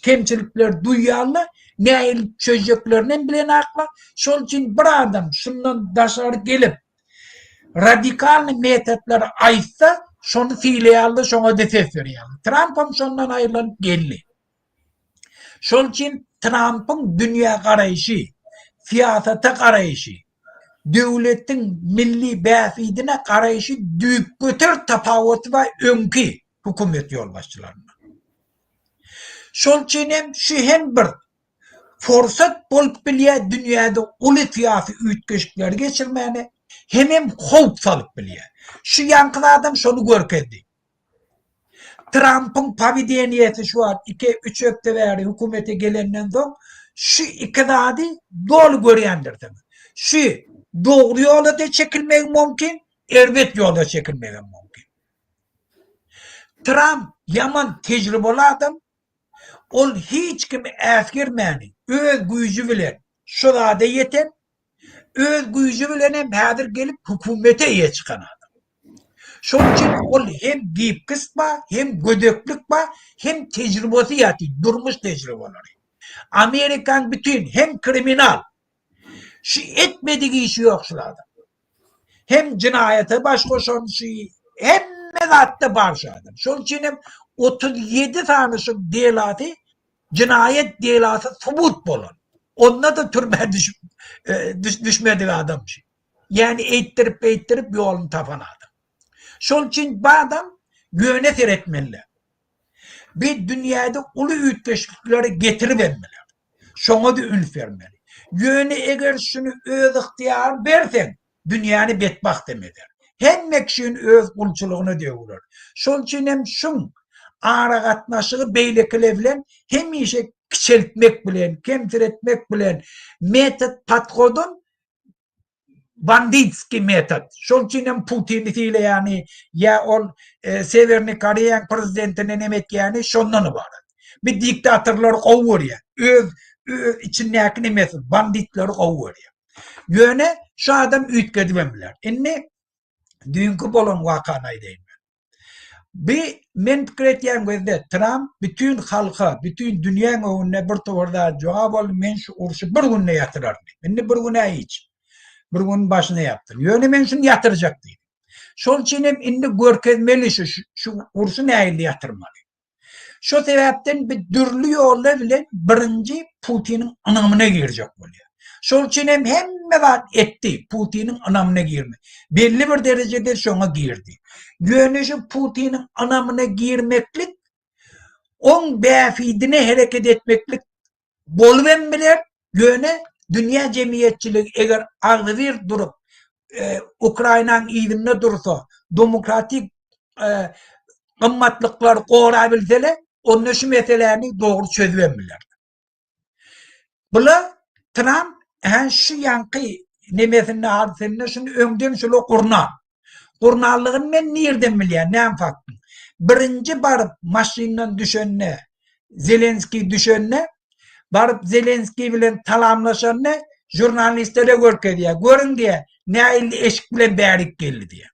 B: kemçilikleri duýýarlar, nähili çözjeklerini hem bilenaklar. Şol üçin bir adam şundan daşary gelip, radikalnyý metodlary aýtsa, şony sylaýarlar, şoňa-da ses berýärler. Trampam şondan aýrylanyp geldi. Şol üçin Trampyň dünýä garaýşy, syýasata garaýşy, döwletiň milli bähbidine garaýşy düýpgöter tapawuty bar öňki hökümet ýolbaşçylaryndan. Şol üçin hem şu hem bir forsat bolup bilýär dünýäde uly syýasy üýtgeşikleri geçirmäne, hemem howp salyp bilýär. Şu ýaňky zadam şony görkezdi. Trampyň powedeniýesi şu wagt iki, üç hepde bäri hökümete gelenden soň şu iki zady doly görýändirsiňiz. Şu dogry ýola-da çekilmegi mümkin, erbet ýola çekilmegem mümkin. Tramp ýaman tejribeli adam, ol hiç kimi äsgermäni öz güýji bilen şu zada ýeten, öz güýji bilen hem häzir gelip hökümete eýe çykan adam. Şonuň üçin ol hem gibkist bar, hem gödeklik bar, hem tejribesi ýaty, durmuş tejribeleri. Amerikan bütin hem kriminal. Şu etmedik işi ýok şul adam. Hem jinaýata baş goşan şu hemme zatda bar şu adam. Şonuň üçin hem 37 sany şu delasy jinaýat delasy subut bolan. Onda-da türmä düşüp e, düşmedik adam şu. Ýani eýtdirip-beýtdirip ýoluny tapan adam. Şol üçin bu adam ýöne seretmeli. Bi dünýäde uly üýtgeşiklikleri getiribem biler. Şoňa-da üns bermeli. Ýöne eger şuny öz ygtyýaryna berseň, dünýäni betbagt hem eder. Hemme kişini öz gulçulygyna döwürer. Şol üçin hem şuň aragatnaşygy beýlekiler bilen hemişe kiçeltmek bilen, kemsiretmek bilen, metod podhodan banditskiý metod. Şol üçin hem Putini sylaýany ýa ol e, Sewerny Koreýaň prezidentini neme etýäni şondan ybarat. Bir diktatorlary gowy görýär. Öz, öz içindäki nemesi banditleri gowy görýär. Ýöne şu adam üýtgedibem biler. Indi düýnki bolan wakany aýdaýyn men. Bi men pikir etýän gözde Tramp bütin halka, bütin dünýäň öňünde bir towar zat jogap boldy, men şu urşy bir günde ýatyraryn diýip. Indi bir gün-ä hiç. Bir gün başyna ýapdyr. Ýöne men şuny ýatyrjak diýdi. Şol üçin hem indi görkezmeli şu şu urşy nähili ýatyrmaly. Şo sebäpden bi dürli ýollar bilen birinji Putiniň ynamyna girjek bolýar. Şol üçin hem hemme zat etdi Putiniň ynamyna girmek. Belli bir derejede şoňa girdi. Ýöne şu Putiniň ynamyna girmeklik oň bähbidine hereket etmeklik Bolubem biler, ýöne dünýä jemgyýetçiligi eger agzybir durup, Ukrainanyň yzynda dursa, demokratik gymmatlyklary gorabilseler, onda şu meseläni dogry çözübem bilerler. Bula Tramp hä şu ýaňky nemesinde hadysynda şuny öňden şula gurnan. Gurnallygyny men nirden bilýän, näme faktyň? Birinji baryp maşyndan düşende, Zelenskiý düşende, baryp Zelenskiý bilen salamlaşanda žurnalistlere görkezýär. Görüň diýýär, nähili eşik bilen bärik geldi diýýär.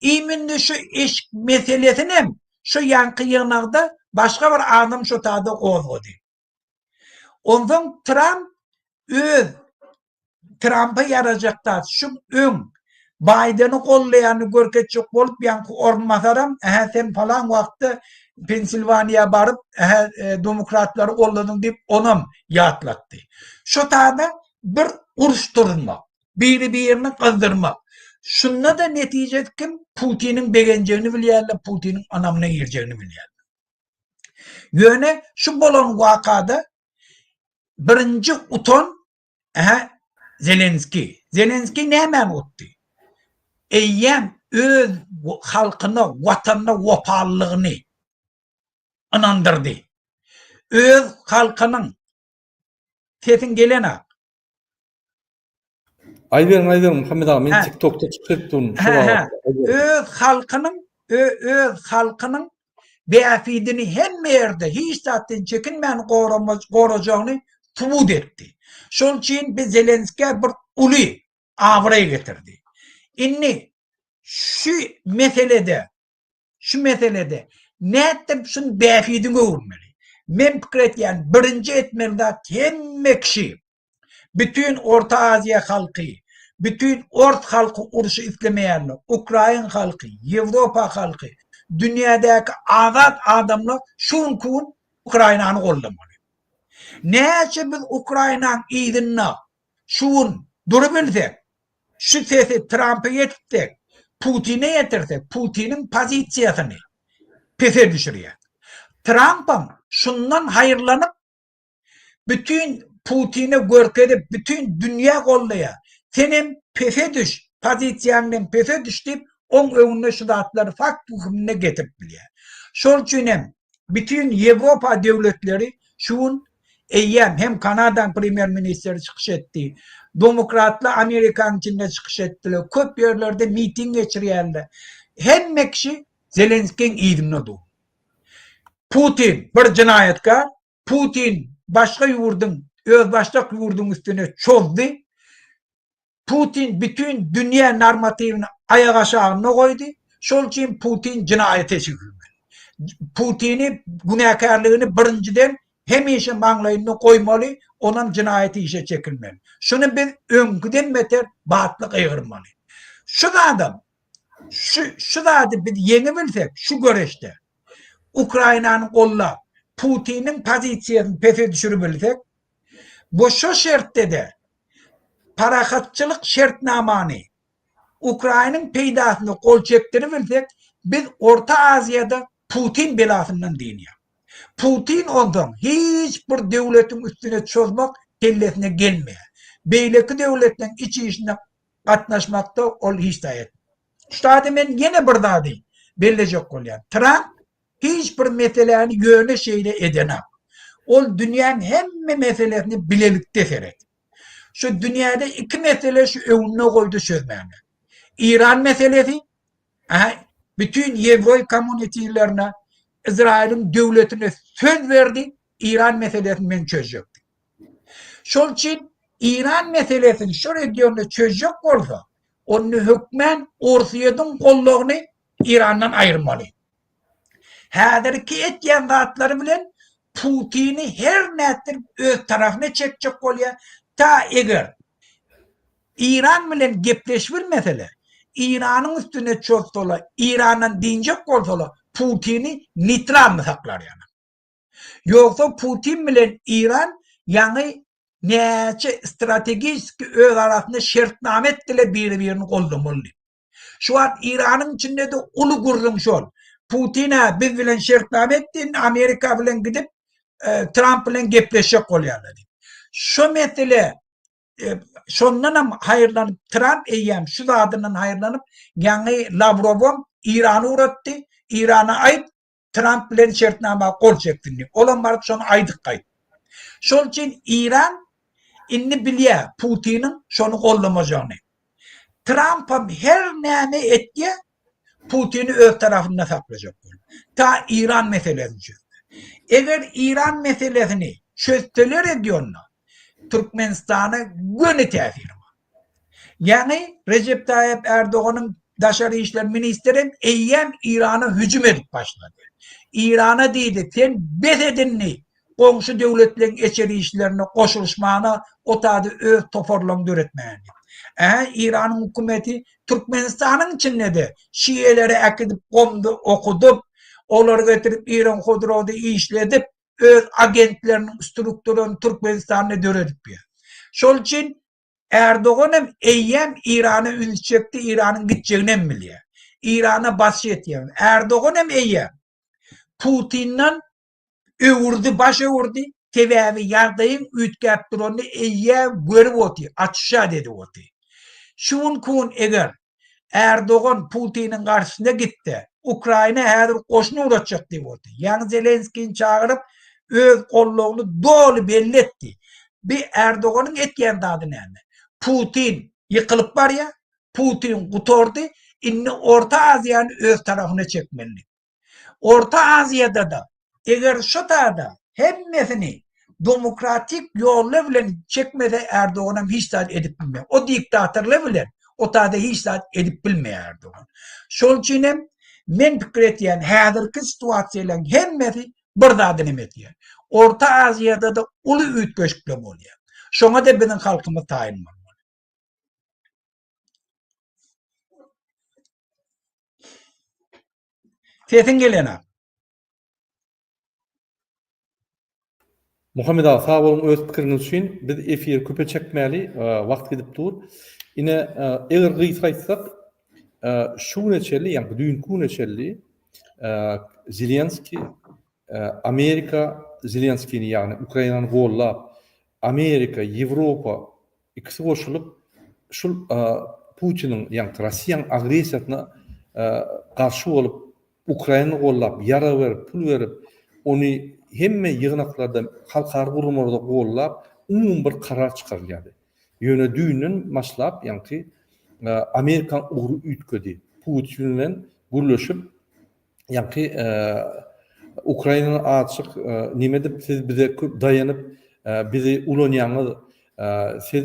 B: Imindi şu eşik meselesinem şu ýaňky ýygnakda başga bir adam şo tada gozgady. Onsoň Tramp öz Trampa ýarajak zat şu öň Baýdeni gollaýany görkezjek bolup ýaňky orunbasaram ähä sen palan wagtda Pensilwaniýa baryp ähä e, demokratlary golladyň diýip onam ýatlatdy. Şo tada bir uruş turuzmak, biri-birini gyzdyrmak. Şunda-da netijesi kim? Putiniň begenjegini bilýärler, Putiniň ynamyna girjegini bilýärler. Ýöne şu bolan wakada birinji utan Ähä, Zelenskiý. Zelenskiý nämäni utdy? Eýýäm öz halkyna, watanyna wepalylygyny ynandyrdy. Öz halkynyň sesiň gelenak.
A: Aýberiň, aýberiň Muhammet aga, men TikTokda çykyş edip durun.
B: Hä, hä. Öz halkynyň, öz halkynyň bähbidini hemme ýerde hiç zatdan çekinmän gorajagyny subut etdi. Şol üçin biz Zelenskä bir uly abraý getirdi. Indi şu meselede şu meselede nätdirip şuny bähbidiňe öwürmeli? Men pikir etýän birinji etmeli zat hemme kişi Bütin Orta Aziýa halky, bütin ors halky urşy islemeýänler, ukrain halky, ýewropa halky, dünýädäki azat adamlar şu günki gün Ukrainany goldamaly. Näçe biz Ukrainaň yzynda şu gün durubilsek, şu sesi Trampa ýetitsek, Putine ýetirsek, Putiniň pozisiýasyny pese düşürýär. Trampam şundan haýyrlanyp Bütin Putine görkezip bütin dünýä goldaýar. Senem pese düş, pozisiýaň bilen pese düş diýip oň öňünde şu zatlary fakt hökmünde getirip bilýär. Şol üçin hem bütin Ýewropa döwletleri şu gün eýýäm hem Kanadaň premýer ministri çykyş etdi. Domokratlar Amerikanyň içinde çykyş etdiler. Köp ýerlerde miting geçirýärler. Hemme kişi Zelenskiň yzynda dur. Putin bir jenaýatkar, Putin başga ýurduň, özbaşdak ýurduň üstüne çozdy. Putin bütin dünýä normatiwini aýak aşagynda goýdy. Şol üçin Putin jenaýata çekilmeli. Putini günäkärligini birinjiden hemişe maňlaýynda goýmaly, onam jenaýat işe çekilmeli. Şuny biz öňküden beter batly gygyrmaly. Şu zadam Şu şu zady biz ýeňibilsek şu göreşde Ukrainany gollap Putiniň pozisiýasyny pese düşüribilsek bu şu şertde-de parahatçylyk şertnamany Ukrainiň peýdasyna gol çekdiribilsek biz Orta Aziýada Putin belasyndan dynýar. Putin onsoň hiç bir döwletiň üstüne çozmak kellesine gelmeýär. Beýleki döwletleriň iç işine gatnaşmakda ol hiç zat etmedi. Şu taýda men ýene bir zady bellejek bolýan. Tramp hiç bir meseläni ýöne şeýle edenak. Ol dünýäň hemme meselesini bilelikde seret. Şu dünýäde iki mesele şu öňünde goýdy çözmäne. Iran meselesi, aha, bütün ýewroý kommunitilerine Izraýylyň döwletine söz berdi, Iran meselesini men çözjek diýip. Şol üçin Iran meselesini şu regionda çözjek bolsa, onda hökmän Orsýetiň goldawyny Irandan aýyrmaly. Häzirki etýän zatlary bilen Putini her nätdirip öz tarapyna çekjek bolýar, ta eger Iran bilen gepleşibilmeseler, Iranyň üstüne çozsalar, Irandan dynjak bolsalar, Putini neytralny saklar ýaly. Ýogsa Putin bilen Iran ýaňy näçe strategiski öz arasynda şertnama etdiler biri-birini goldamaly diýip. Şu wagt Iranyň içinde-de uly gürrüň şol. Putin-ä biz bilen şertnama etdi, indi Amerika bilen gidip e, Tramp bilen gepleşjek bolýarlar diýip. Şu mesele e, şondan hem haýyrlanyp Tramp eýýäm şu zadyndan haýyrlanyp ýaňy Lawrowam Irany ugratdy. Irana aýt, Tramp bilen şertnama gol çeksin diýip. Olam baryp şony aýdyp gaýtdy. Şol üçin Iran indi bilýär Putiniň şony goldamajagyny. Trampam her näme etýär, Putini öz tarapynda saklajak bolup. Ta Iran meselesini çözse. Eger Iran meselesini çözseler edýonda Türkmenistana göni täsiri bar. Ýaňy Rejep Taýyp Ärdoganyň daşary işler ministrem eýýäm Irana hüjüm edip başlady. Irana diýdi, sen bes et indi goňşy döwletleň içeri işlerine goşulyşmana, o taýda öz toparlaryňy döretmäne diýip. Ä, Iranyň hökümeti Türkmenistanyň içinde-de şiýeleri äkidip gomda okudyp, olary getirip Iran Hodroda işledip, öz agentleriniň strukturasyny Türkmenistanda döredip ýör. Şol üçin Erdogan hem eýýäm Irana üns çekdi, Iranyň gitjegini hem bilýär. Irana basyş etýär. Erdogan hem eýýäm Putinden. Öwürdi, baş öwürdi, sebäbi ýagdaýyň üýtgäp duranyny eýýäm görüp otyr, açyşat edip otyr. Şu günki gün eger Ärdogan Putiniň garşysyna gitse, Ukraina häzir goşun ugratjak diýip otyr. Ýaňy Zelenskini çagyryp, öz goldawyny doly belli etdi. Bi Ärdoganyň etýän zady näme? Putin ýykylyp barýar, Putin gutardy, indi Orta Aziýany öz tarapyna çekmeli. Orta Aziýada-da eger şu tada hemmesini demokratik ýollar bilen çekmese Erdoganam hiç zat edip bilmeýär. O diktatorlar bilen o tada hiç zat edip bilmeýär Erdogan. Şol üçin hem men pikir etýän häzirki situasiýalaryň hemmesi bir zady neme etýär. Orta Aziýada-da uly üýtgeşikler bolýar. Şoňa-da biziň halkymyz taýyn bolmaly. Sesiň gelenok.
A: Muhammet aga sag boluň öz pikiriňiz üçin. Biz efiri köpe çekmäli, wagt gidip dur. Ine, eger gysga aýtsak, şu güne çenli, ýagny düýnki güne çenli Zelenskiý Amerika Zelenskini, ýagny Ukrainany gollap, Amerika, Ýewropa ikisi goşulyp şul Putiniň, ýagny Russiýanyň agressiýasyna garşy bolup Ukrainany gollap, ýarag berip, pul berip, ony hemme ýygnaklarda, halkara guramalarda gollap, umumy bir karar çykarylýardy. Ýöne düýnden başlap, ýagny Amerikanyň ugry üýtgedi. Putin bilen gürleşip, ýaňky Ukrainany azjyk neme edip siz bize köp daýanyp bizi ulanýaňyz siz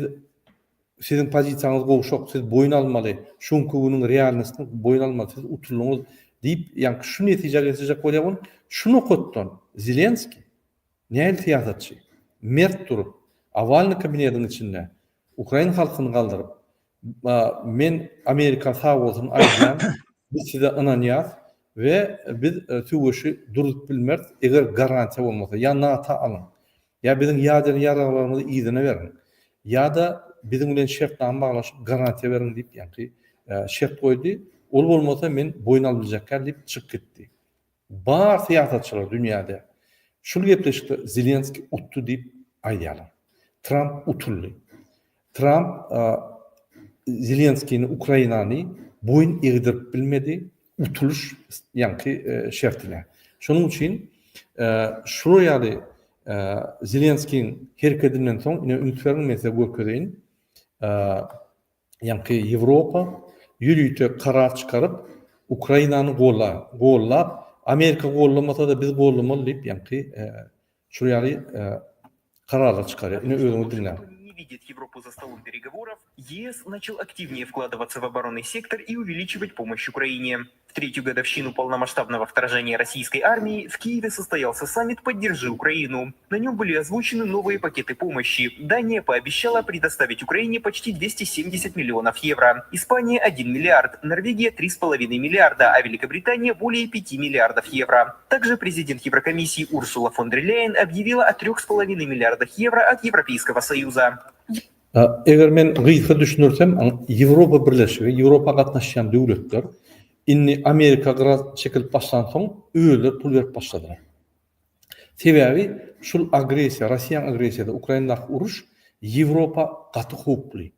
A: siziň pozisiýaňyz gowşak siz boýun almaly şu günki günüň realnostyny boýun almaly siz utuldyňyz diýip ýaňky şu netijä getirjek bolýar ol şu nokatdan Zelenskiý nähili syýasatçy mert durup owalnyý kabinetiň içinde ukrain halkyny galdyryp Men Amerika sag bolsun aýdýan, biz size ynanýas we biz söweşi durzup bilmeris, eger garantiýa bolmasa, ýa NATO alyň, ýa biziň ýader ýaraglarymyzy yzyna beriň, ýa-da biziň bilen şertnama baglaşyp garantiýa beriň diýip ýaňky şert goýdy. Ol bolmasa men boýun alyp biljekgäl diýip çykyp gitdi. Bar syýasatçylar dünýäde şul gepleşikde Zelenskiý utdy diýip aýdýarlar. Tramp utuldy. Tramp Zelenskini Ukrainany boýun egdirip bilmedi utulyş ýaňky şertine. Şonuň üçin şular ýaly Zelenskiň herekedinden soň ine üns beriň men size görkezeýin. Ýaňky Ýewropa ýörite karar çykaryp Ukrainany golla gollap Amerika gollamasa-da biz gollamaly diýip ýaňky şul ýaly kararlar çykarýar. Ine özüňiz diňläň.
E: Не видит Европу за столом переговоров, ЕС начал активнее вкладываться в оборонный сектор и увеличивать помощь Украине. В третью годовщину полномасштабного вторжения российской армии в Киеве состоялся саммит «Поддержи Украину». На нем были озвучены новые пакеты помощи. Дания пообещала предоставить Украине почти 270 миллионов евро, Испания – 1 миллиард, Норвегия – 3,5 миллиарда, а Великобритания – более 5 миллиардов евро. Также президент Еврокомиссии Урсула фон дер Ляйен объявила о 3,5 миллиардах евро от Европейского Союза.
A: Eger men gysga düşündirsem, Ýewropa Birleşigi, Ýewropa gatnaşýan döwletler indi Amerika gyra çekilip başlansoň özleri pul berip başladylar. Sebäbi şul agressiýa, Russiýanyň agressiýasy, Ukrainadaky uruş Ýewropa gaty howply.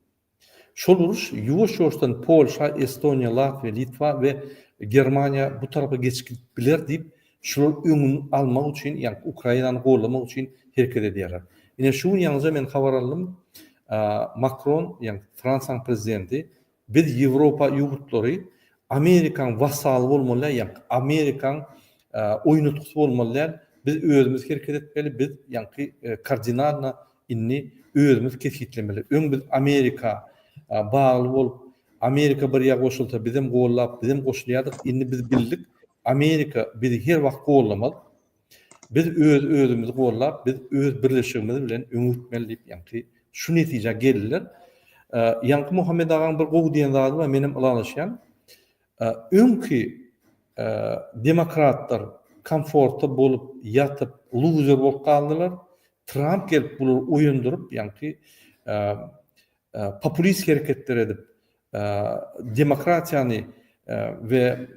A: Şol uruş ýuwaş-ýuwaşdan Polşa, Estoniýa, Latwiýa, Litwa we Germaniýa bu tarapa geçip gidip biler diýip, şular öňüni almak üçin, ýagny Ukrainany gollamak üçin hereket edýärler. Ine şu gün ýaňyja men habar aldym, Makron, ýagny Fransiýanyň prezidenti, biz Ýewropa ýurtlary Amerikaň wassaly bolmaly däl, ýagny Amerikaň oýnatgysy bolmaly däl, biz özümiz hereket etmeli, biz ýagny kardinalno indi özümiz kesgitlemeli. Öň biz Amerika bagly bolup, Amerika bir ýa goşulsa bizem gollap, bizem goşulýardyk, indi biz bildik, Amerika bizi her wagt gollamaz. Biz öz özümizi gollap, biz öz birleşigimiz bilen öňe gitmeli diýip, ýaňky şu netijä geldiler. Ýaňky Muhammet agaň bir gowy diýen zady bar, menem ylalaşýan. Öňki demokratlar komfortda bolup, ýatyp, luzer bolup galdylar. Tramp gelip bulary oýandyryp, ýaňky populist hereketler edip, demokratiýany we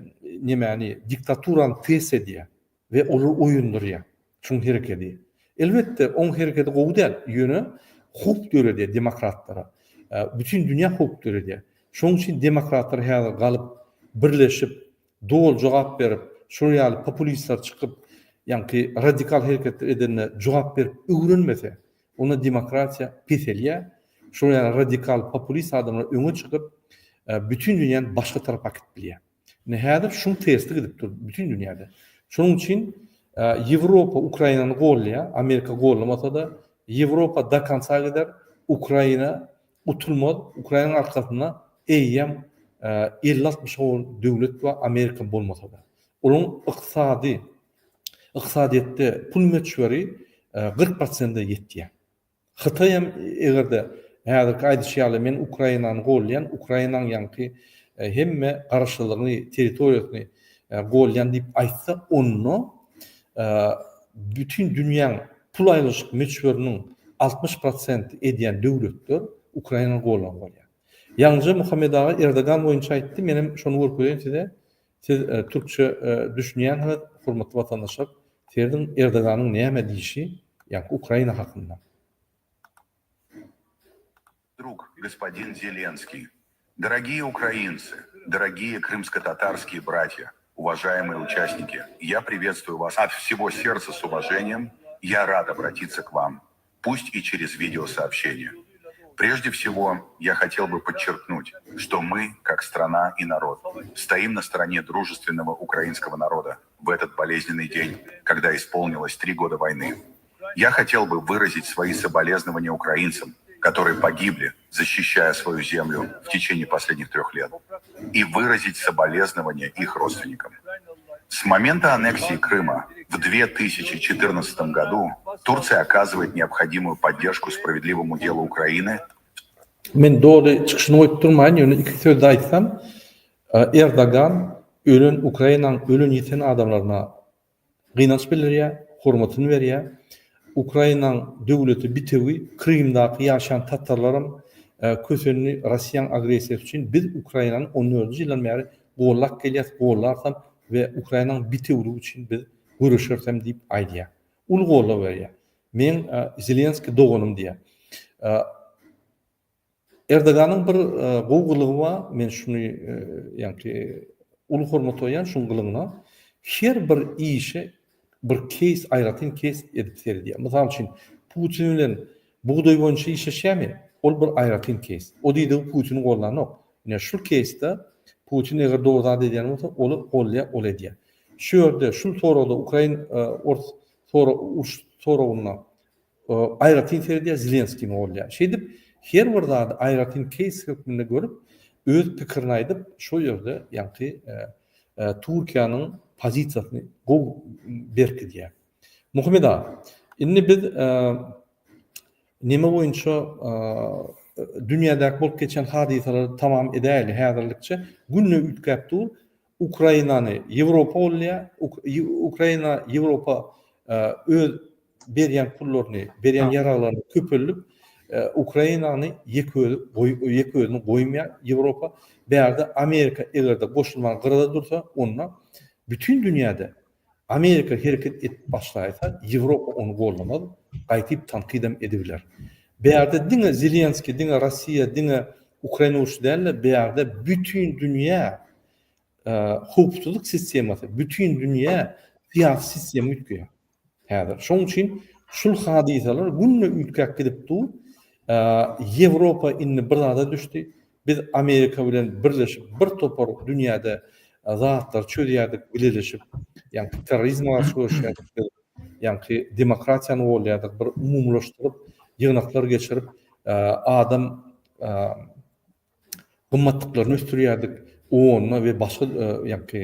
A: nemäni, diktaturany test edýär we olary oýandyrýar. Şuň herekedi. Elbetde, oň herekedi gowy däl, ýöne howp döredýär demokratlara. Bütin dünýä howp döredýär. Şonuň üçin demokratlar häzir galyp, birleşip, doly jogap berip, şol ýaly populistler çykyp, ýaňky radikal hereketler edende jogap berip öwrenmese, onda demokratiýa peselýär. Şol ýaly radikal populist adamlar öňe çykyp, bütin dünýäni başga tarapa äkidip bilýär. Ine häzir şuň testi gidip dur bütin dünýäde. Şonuň üçin Ýewropa Ukrainany gollaýar, Amerika gollamasa-da, Ýewropa do konca gider, Ukraina utulmaz, Ukrainanyň arkasynda eýýäm 50-60 gol döwlet bar, Amerika bolmasa-da. Olaryň ykdysady ykdysadyýetde pul möçberi 40 prosente ýetýär. Hytaý hem eger-de häzirki aýdyşy ýaly men Ukrainany golýan, Ukrainanyň ýaňky hemme garaşsyzlygyny, territoriýasyny golýan diýip aýtsa, onda bütin dünýäň pul aýlyşyk möçberiniň 60 prosenti edýän döwletler Ukrainany gollan bolýar. Ýaňyja Muhammet aga Erdogan boýunça aýtdy, menem şony görkezeýin size. Siz türkçe düşünýänsiňiz, hormatly watandaşlar, serediň Erdoganyň näme diýşi, ýaňky Ukraina hakynda.
F: Друг, господин Зеленский, дорогие украинцы, дорогие крымско-татарские братья, уважаемые участники, я приветствую вас от всего сердца с уважением, я рад обратиться к вам, пусть и через видеосообщение. Прежде всего, я хотел бы подчеркнуть, что мы, как страна и народ, стоим на стороне дружественного украинского народа в этот болезненный день, когда исполнилось три года войны. Я хотел бы выразить свои соболезнования украинцам, которые погибли, защищая свою землю в течение последних трех лет, и выразить соболезнования их родственникам. С момента аннексии Крыма в 2014 году Турция оказывает необходимую поддержку справедливому делу Украины.
A: Men doly çykyşyny goýup durmaýyn, ýöne iki sözde aýtsam, Erdogan ölen Ukrainanyň ölen ýiten adamlaryna gynanç bildirýär, hormatyny berýär. Ukrainanyň döwleti bitewi, Krymdaky ýaşaýan tatarlaram kösendi Russiýanyň agressiýasy üçin biz Ukrainany on dördünji ýyldan bäri gollap gelýäs, gollarsam we Ukrainanyň bitewiligi üçin biz göreşerisem diýip aýdýar. Uly goldaw berýär. Meň Zelenskiý doganym diýýär. Erdoganyň bir gowy gylygy bar, men şuny ýaňky uly hormat goýýan şuň gylygyna. Her bir işe bir keýs, aýratyn keýs edip seredýär. Mysal üçin, Putin bilen bugdaý boýunça işleşýärmi? Ol bir aýratyn keýs. O diýdigi Putini gollanok. Ine şul keýsde Putin eger dogry zat edýän bolsa, ol golýar, ol edýär. Şu ýerde, şul soragda ukrain ors uruş soragynda aýratyn seredýär, Zelenskini golýar. Şeýdip, her bir zady aýratyn keýs hökmünde görüp, öz pikirini aýdyp, şo ýerde ýaňky Türkiýäniň pozisiýasyny gowy berkidýär. Muhammet aga, indi biz neme boýunça dünýädäki bolup geçen hadysalary tamam edäýeli häzirlikçe. Günde üýtgäp dur. Ukrainany Ýewropa golýar. Ukraina Ýewropa öz berýän pullaryny, berýän ýaraglaryny köpeldip, Ukrainany ýeke özi ýeke özüni goýmaýar Ýewropa. Bärde Amerika eger-de goşulman gyrada dursa, onda bütin dünýäde Amerika hereket edip başlaýsa, Ýewropa ony gollamaz, gaýtyp tankydam edibiler. Bärde diňe Zelenskiý, diňe Russiýa, diňe Ukraina urşy däl-de, bärde bütin dünýä howpsuzlyk sistemasy, bütin dünýä syýasy sistema üýtgeýär. Häzir. Şonuň üçin şul hadysalar günde üýtgäp gidip dur. Ýewropa indi bir zada düşdi. Biz Amerika bilen birleşip bir topar dünýäde zatlary çözýärdik bileleşip. Ýaňky terrorizme garşy göreşýärdik biz. Ýaňky demokratiýany golýardyk. Bir umumylaşdyryp ýygnaklar geçirip adam gymmatlyklaryny ösdürýärdik OON-da we başga ýaňky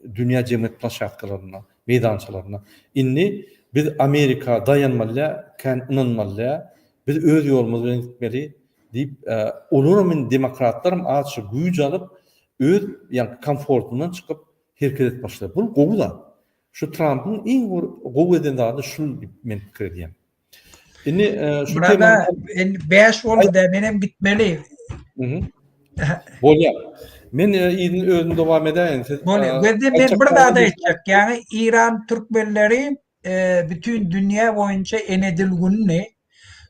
A: dünýä jemgyýet ploşadkalarynda, meýdançalarynda. Indi biz Amerika daýanmaly däl, kän ynanmaly däl. Biz öz ýolumyz bilen gitmeli diýip, olaram indi demokratlaram azajyk güýç alyp, öz ýaňky komfortyndan çykyp hereket edip başlady. Bu gowy zat. Şu Trampyň iň bir gowy eden zady şul diýip men pikir edýän. Indi e,
B: şu Burada indi 5 boldy da men hem gitmeli.
A: Mhm. Bolýar. Men e, ýygyny özüm dowam edäýin. Siz
B: Bolýar. E, men bir zat aýtjak. Ýagny İran türkmenleri. bütin dünýä boýunça ene dil gününi.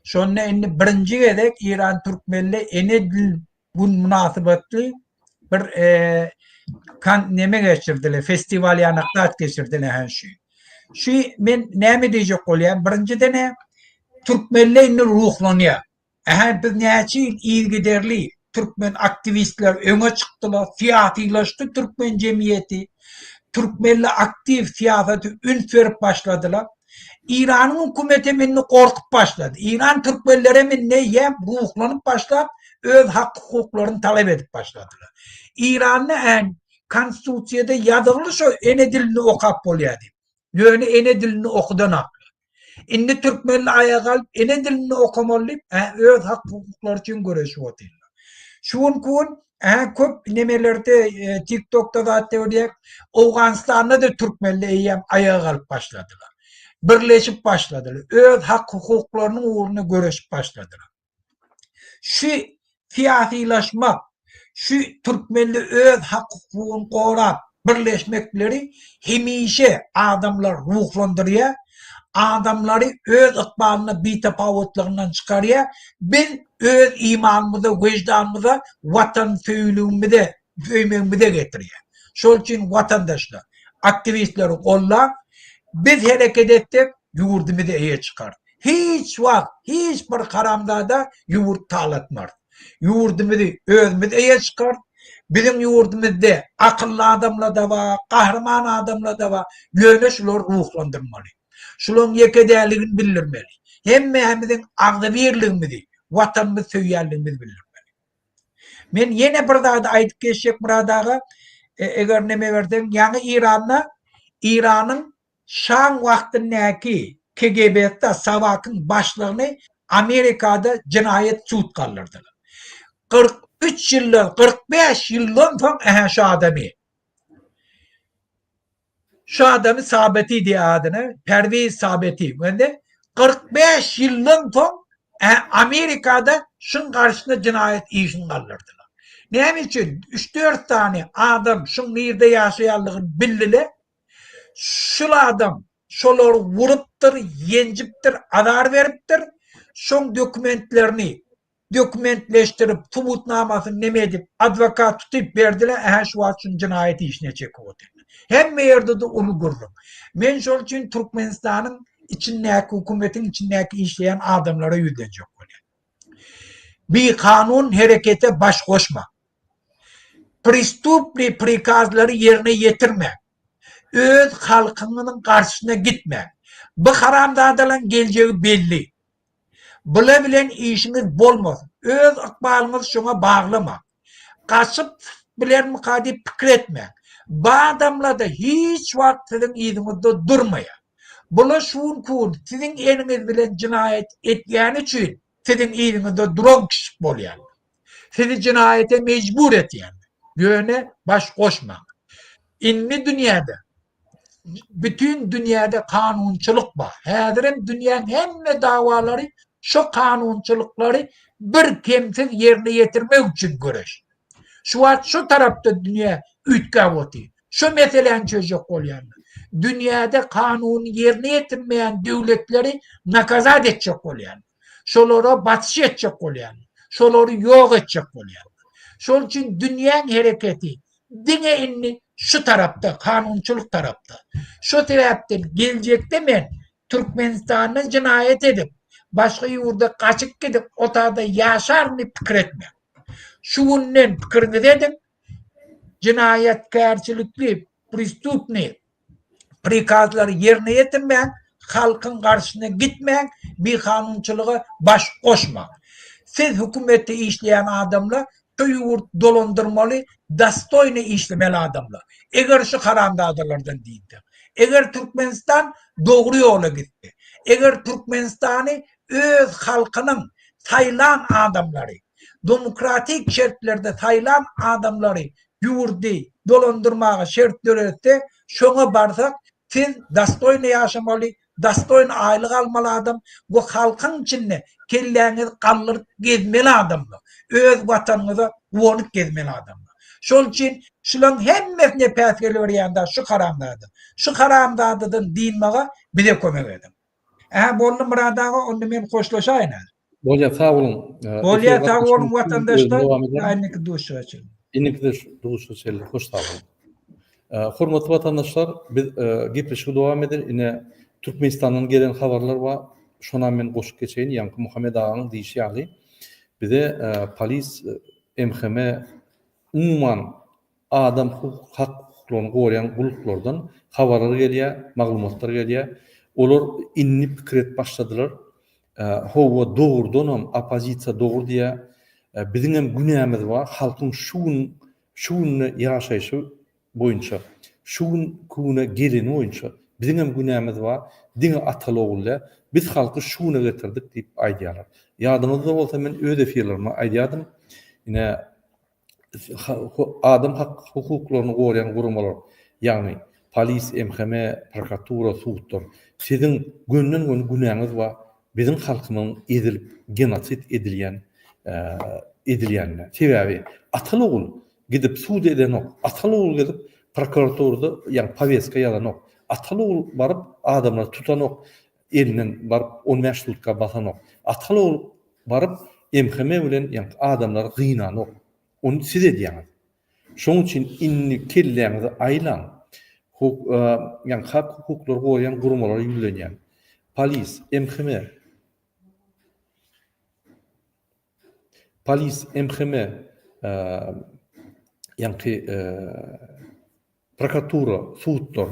B: Şonda indi birinji gezek Iran türkmenli ene dil gün mynasybetli bir kan neme geçirdiler, festiwal ýanak zat geçirdiler hä şu. Şu men näme diýjek bolýan, birinjiden türkmenler indi ruhlanýar. Ähä biz näçe ýyl yzygiderli türkmen aktiwistler öňe çykdylar, syýasylaşdy türkmen jemgyýeti, türkmenler aktiw syýasata üns berip başladylar. Iranyň hökümetem indi gorkup başlady. Iran türkmenlerem indi eýýäm ruhlanyp başlap, öz hak-hukuklaryny talap edip başladylar. Iranda än konstitusiýada ýazygly şo ene dilinde okap bolýar diýip. Ýöne ene dilini okudanaklar. Indi türkmenli aýaga galyp ene dilinde okamaly diýip, ä öz hak-hukuklary üçin göreşip otyrlar. Şu günki gün ä köp nemelerde e, TikTokda zat görýär. Owganystanda-da türkmenli eýýäm aýaga galyp başladylar. Birleşip başladylar. Öz hak-hukuklarynyň ugrunda göreşip başladylar. Şu syýasylaşmak, şu türkmenli öz hak-hukugyny gorap birleşmekleri hemişe adamlar ruhlandyrýar, adamlary öz ykbalyna bitapawutlygyndan çykarýar. Biz öz imanymyza, wyždanymyza, watansöýüligimize, söýmegimize getirýär. Şol üçin watandaşlar, aktiwistleri goldaň, biz hereket etsek, ýurdumyza eýe çykarys. Hiç wagt hiç bir haramzada ýurt talatmarys. Ýurdumyzy özümiz eýe çykarys. Biziň ýurdumyzda akylly adamlar-da bar, gahryman adamlar-da bar. Ýöne şulary ruhlandyrmaly. Şularyň ýeke däldigini bildirmeli. Hemmämiziň agzybirligimizi, Watanymyzy söýýänligimizi bildirmeli. Men ýene bir zady aýdyp geçjek Myrat aga, eger neme berseň, ýaňy Iranda Iranyň Şaň wagtyndaky KGB-da Sawakyň başlygyny Amerikada jenaýat sud galdyrdylar. 43 ýyldan, 45 ýyldan soň ähä şu adamy. Şu adamy Sabeti diýe adyny, Perwiz Sabeti. Wende 45 ýyldan soň Amerikada şuň garşysyna jenaýat işini galdyrdylar. Näme üçin? 3-4 sany adam şuň nirde ýaşaýanlygyny bildiler. Şul adam şolary urupdyr, ýenjipdir, azar beripdir. Şoň dokumentlerini dokumentleşdirip, subutnamasyny neme edip, adwokat tutyp berdiler, ähä şu wagt şuny jenaýat işine çekip otyrlar. Hemme ýerde-de uly gürrüň. Men şol üçin Türkmenistanyň içindäki, hökümetiň içindäki işleýän adamlara ýüzlenjek bolýan. Bikanun herekete baş goşma. Prestupnyý prikazlary ýerine ýetirme. Öz halkyňyzyň garşysyna gitme. Bu haramzadalaryň geljegi belli. Bula bilen işiňiz bolmasyn. Öz ykbalyňyzy şoňa baglama. Gaçyp bilermika diýip pikir etme. Bu adamlar-da hiç wagt siziň yzyňyzda durmaýar. Bular şu günki gün siziň eliňiz bilen jenaýat etýäni üçin siziň yzyňyzda duran kişi bolýarlar. Sizi jenaýata mejbur etýärler. Ýöne baş goşmaň. Indi dünýäde bütin dünýäde kanunçylyk bar. Häzirem dünýäň hemme dawalary şo kanunçylyklary bir kemsiz ýerine ýetirmek üçin göreş. Şu wagt şu tarapda dünýä üýtgäp otyr. Şu meseläni çözjek bolýarlar. Dünýäde kanuny ýerine ýetirmeýän döwletleri nakazat etjek bolýarlar. Şolara basyş etjek bolýarlar. Şolary ýok etjek bolýarlar. Şol üçin dünýäň hereketi diňe indi şu tarapda, kanunçylyk tarapda. Şo sebäpden geljekde men Türkmenistanda jenaýat edip, başga ýurda gaçyp gidip, o taýda ýaşaryn diýip pikir etmäň. Şu günden pikiriňizi ediň, jenaýatkärçilikli, prestupnyý, prikazlary ýerine ýetirmäň, halkyň garşysyna gitmäň, bikanunçylyga baş goşmaň. Siz hökümetde işleýän adamlar şu ýurt dolandyrmaly, dostoýny işlemeli adamlar. Eger şu haramzadalardan diýilse. Eger Türkmenistan dogry ýola gitse. Eger Türkmenistany öz halkynyň saýlan adamlary, demokratik şertlerde saýlan adamlary ýurdy dolandyrmaga şert döretse, şoňa barsak, siz dostoýny ýaşamaly, Dostoýn aýlyk almaly adam we halkyň içinde kelläňizi galdyryp gezmeli adamlar. Öz watanyňyza guwanyp gezmeli adamlar. Şol üçin şulaň hemmesine päsgel berýän zat şu haramzada. Şu haramzadadan dynmaga bize kömek ediň. Ähä boldy Myrat aga onda men hoşlaşaýyn häzir.
A: Bolýar sag boluň.
B: Bolýar sag boluň watandaşlar. Indiki duşuşyga çenli.
A: Indiki duşuşyga çenli hoş sag boluň. Hormatly watandaşlar biz gepleşigi dowam eder ine Türkmenistandan gelen habarlar bar şonam men goşup geçeýin ýaňky Muhammet agaň diýişi ýaly bize polis MHM umuman adam hak hukuklaryny goraýan gulluklardan habarlar gelýär, maglumatlar gelýär. Olar indi pikir edip başladylar. Hawa, dogrudanam oppozisiýa dogry diýýär. Biziňem günämiz bar, halkyň şu gün şu günde ýaşaýşy boýunça, şu günki güne geleni boýunça biziňem günämiz bar, diňe ataly-ogul däl, biz halky şu güne getirdik diýip aýdýarlar. Ýadyňyzda bolsa men öz efirlerimde aýdýardym, ine, adam hak-hukuklaryny goraýan guramalar, ýagny polis, MHM, prokuratura, sudlar, siziň gönden-göni günäňiz bar, biziň halkymyzyň ezilip, genosid edilýän edilýänine. Sebäbi ataly-ogul gidip sud edenok, ataly-ogul gidip prokuraturada, ýagny poweska ýazanok, ataly-ogul baryp adamlary tutanok, elinden baryp on bäş sutka basanok, ataly-ogul baryp MHM bilen ýaňky adamlary gynanok. Ony siz edýäňiz. Şoň üçin indi kelläňizi aýlaň. Huk ýaňky hak hukuklary goraýan guramalara ýüzlenýän. Polis, MHM. Polis, MHM, ýaňky Prokuratura, sudlar,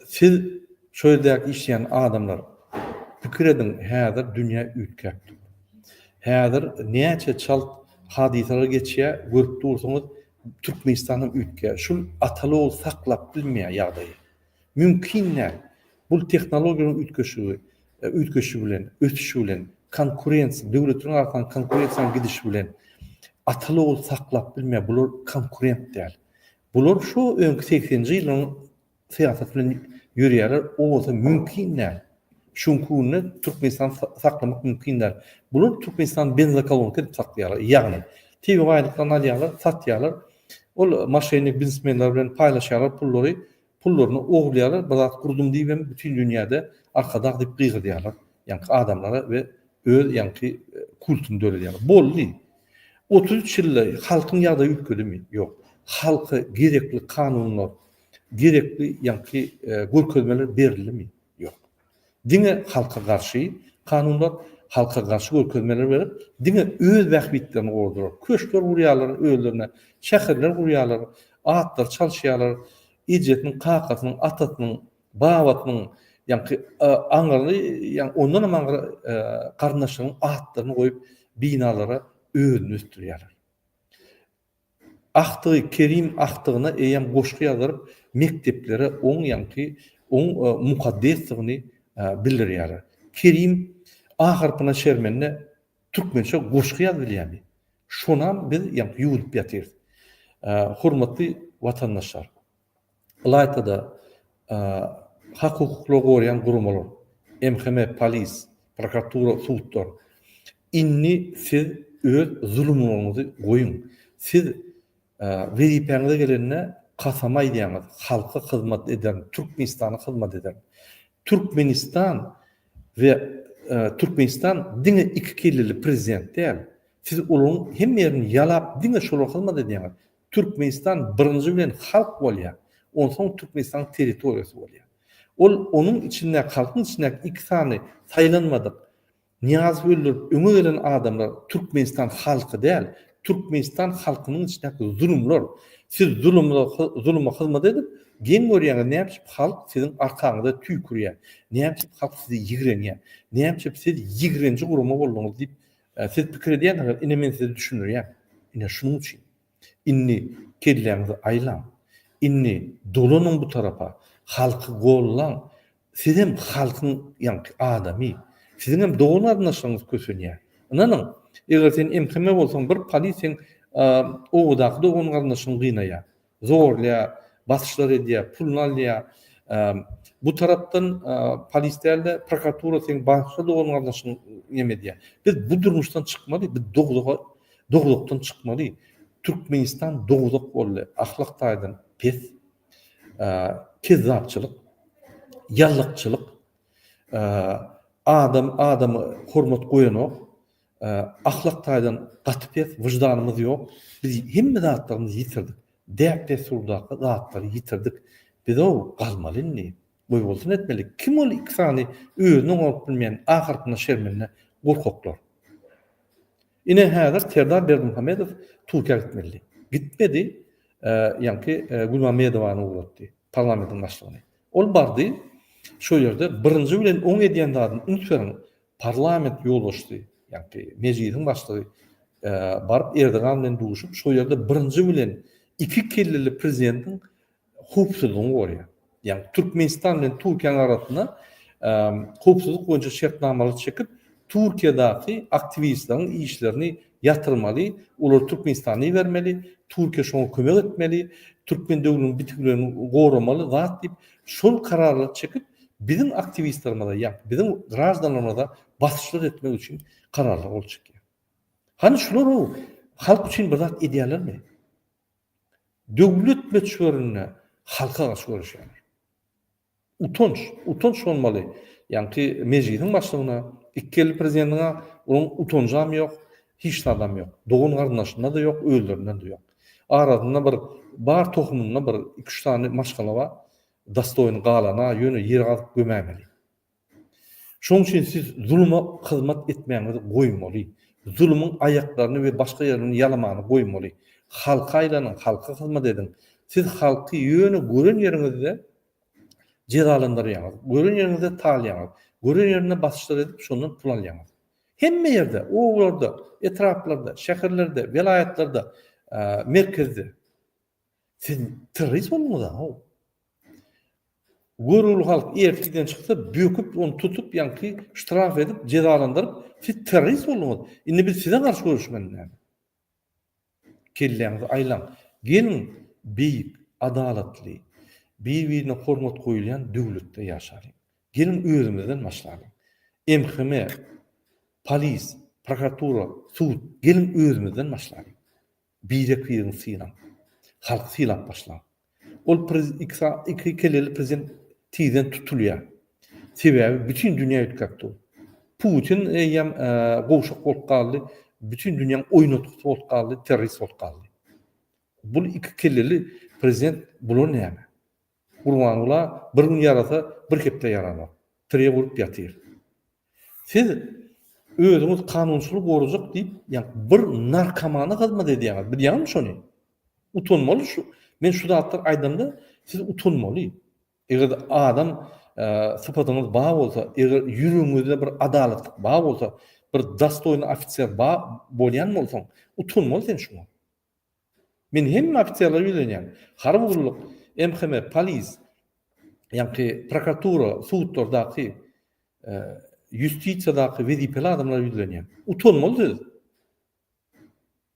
A: siz şo ýerdäki işleýän adamlar pikir ediň häzir dünýä üýtgäp dur. Häzir näçe çalt hadysalar geçýär görüp dursuňyz Türkmenistan hem üýtgäýär. Şul ataly ogul saklap bilmeýär ýagdaýy. Mümkin däl. Bul tehnologiýalaryň üýtgeşigi, üýtgeşi bilen, ösüşi bilen, konkurensiýa, döwletleriň arasyndaky konkurensiýanyň gidişi bilen ataly ogul saklap bilmeýär. Bular konkurent däl. Bular şu öňki segseninji ýyllaryň syýasaty bilen ýörýärler, o bolsa mümkin däl. Şu günki günde Türkmenistany saklamak mümkin däl. Bular Türkmenistany benzokolonka edip saklaýarlar. Ýagny, tebigy baýlyklaryny alýarlar, satýarlar. Ol moşennik biznesmenler bilen paýlaşýarlar pullary, pullaryny ogurlaýarlar, bir zat gurdum diýip hem bütin dünýäde Arkadag diýip gygyrýarlar ýaňky adamlara we öz ýaňky kultuny döredýärler. Boldy. 33 ýylda halkyň ýagdaýy üýtgedimi? Ýok. Halka gerekli kanunlar, gerekli ýaňky görkezmeler berildimi? Ýok. Diňe halka garşy kanunlar, halka garşy görkezmeler berip, diňe öz bähbitlerini gordular. Köşkler gurýarlar özlerine, şäherler gurýarlar, atlary çalyşýarlar, ejesiniň, kakasynyň, atasynyň, babasynyň, ýaňky aňyrly, ýa ondanam aňry garyndaşlarynyň atlaryny goýup binalara özüni ösdürýärler. Agtygy Kerim agtygyna eýýäm goşgy ýazdyryp, mekdeplere oň ýaňky oň mukaddesdigini bildirýärler. Kerim A harpyna şermende türkmençe goşgy ýazyp bilýärmi? Şonam biz ýaňky ýuwudyp ýatyrys. Hormatly watandaşlar! Ylaýta-da, hak-hukuklary goraýan guramalar, MHM, polis, prokuratura, sudlar, indi siz öz zulumlygyňyzy goýuň. Siz wezipäňize gelende kasam aýdýaňyz, halka hyzmat ederin, Türkmenistana hyzmat ederin. Türkmenistan we Türkmenistan diňe iki kelleli prezident däl. Siz olaryň hemme ýerini ýalap diňe şolara hyzmat edýäňiz. Türkmenistan birinji bilen halk bolýar, onsoň Türkmenistanyň territoriýasy bolýar. Ol onuň içindäki halkyň içindäki iki sany saýlanmadyk Nyýazowy öldürip öňe gelen adamlar Türkmenistan halky däl, Türkmenistan halkynyň içindäki zulumlar. Siz zulumla zuluma hyzmat edip geň görýäňiz näme üçin halk siziň arkaňyza tüýkürýär, näme üçin halk sizi ýigrenýär, näme üçin siz ýigrenji gurama bolduňyz diýip Siz pikir edýänsiňiz, ine men size düşündirýän. Ine şunuň üçin. Indi kelläňizi aýlaň. Indi dolanyň bu tarapa. Halky gollaň. Sizem halkyň ýaňky adamy. Siziňem dogan-garyndaşlaryňyz kösenýär. Ynanyň, eger sen MHM bolsaň, bir polis seň obadaky dogan-garyndaşyňy gynaýar. Zorlaýar, basyşlar edýär, puluny alýar. Bu tarapdan polis däl-de, prokuratura seň başga dogan-garyndaşyňy neme edýär. Biz bu durmuşdan çykmaly, biz dowzaha, dowzahdan çykmaly. Türkmenistan dowzah boldy, ahlak taýdan pes, kezzapçylyk, ýallakçylyk, adam adama hormat goýanok, ahlak taýdan gaty pes, wyždanymyz ýok. Biz hemme zatlarymyzy ýitirdik. Däp-dessurdaky zatlary ýitirdik. Biz-ow galmaly indi. Goýbolsun etmeli. Kim ol iki sany özüni oňaryp bilmeýän ahyrkynda şermende gorkaklar. Ine häzir Serdar Berdimuhamedow Türkiýä gitmelidi. Gitmedi, ýaňky Gulmamedowany ugratdy, parlamentiň başlygyny. Ol bardy, şo ýerde birinji bilen oň edýän zadyny üns beriň, parlament ýolbaşçysy, ýaňky mejlisiň başlygy baryp Erdogan bilen duşup, şo ýerde birinji bilen iki kelleli prezidentiň howpsuzlygyny goraýar. Ýagny Türkmenistan bilen Türkiýäniň arasynda howpsuzlyk boýunça şertnamalar çekip, Türkiýedäki aktiwistleriň işlerini ýatyrmaly, olary Türkmenistana ibermeli, Türkiýe şoňa kömek etmeli, türkmen döwletiniň bitewiligini goramaly zat diýip, şol kararlary çekip, biziň aktiwistlerimize, ýagny biziň graždanlarymyza basyşlar etmek üçin kararlar gol çekýär. Hany şular halk üçin bir zat edýärlermi? Döwlet möçberinde halka garşy göreşýärler. Utanç, utanç bolmaly. Ýaňky mejlisiň başlygyna, ikgelli prezidentiňe onuň utanjam ýok, hiç zadam ýok. Dogan-garyndaşynda-da ýok, özlerinden-de ýok. Arasynda bir bar tohumynda bir iki-üç sany maşgala bar, dostoýny galana ýöne ýer gazyp gömäýmeli. Şonuň üçin siz zuluma hyzmat etmäňizi goýmaly. Zulumyň aýaklaryny we başga ýerlerini ýalamany goýmaly. Halka aýlanyň, halka hyzmat ediň. Siz halky ýöne gören ýeriňizde jezalandyrýaňyz, gören ýeriňizde talýaňyz, gören ýerinde basyşlar edip şondan pul alýaňyz. Hemme ýerde, obalarda, etraplarda, şäherlerde, welaýatlarda, merkezde. Siz terrorist bolduňyz-a, how. Görgüli halk ertirden çyksa böküp ony tutup ýaňky ştraf edip jezalandyryp siz terrorist bolduňyz. Indi biz size garşy göreşmeli näme? Kelläňizi aýlaň. Geliň beýik, adalatly, bir-birine hormat goýulýan döwletde ýaşalyň. Geliň özümizden başlalyň. MHM, polis, prokuratura, sud geliň özümizden başlalyň. Birek-birini sylaň. Halky sylap başlaň. Ol iki kelleli prezident tizden tutulýar. Sebäbi bütin dünýä üýtgäp dur. Putin eýýäm gowşak bolup galdy, bütin dünýäň oýnatgysy bolup galdy, terrorist bolup galdy. Bul iki kelleli prezident bular näme? Gurbangula bir gün ýarasa bir hepde ýaranok. Tirýek urup ýatyr. Siz özüňiz kanunçylygy gorajak diýip, ýa bir narkomana hyzmat edýäňiz. Bilýäňizmi şony? Utanmaly şu. Men şu zatlary aýdamda siz utanmaly. Eger adam sypatyňyz bar bolsa, eger ýüregiňizde bir adalatlyk bar bolsa, bir dostoýny ofiser bar bolýan bolsaň, utanmaly sen şuňa. Men hemme ofiserlere ýüzlenýän. Harby gulluk, MHM, polis, ýaňky prokuratura, sudlardaky, ýustisiýadaky wezipeli adamlara ýüzlenýän. Utanmaly siz.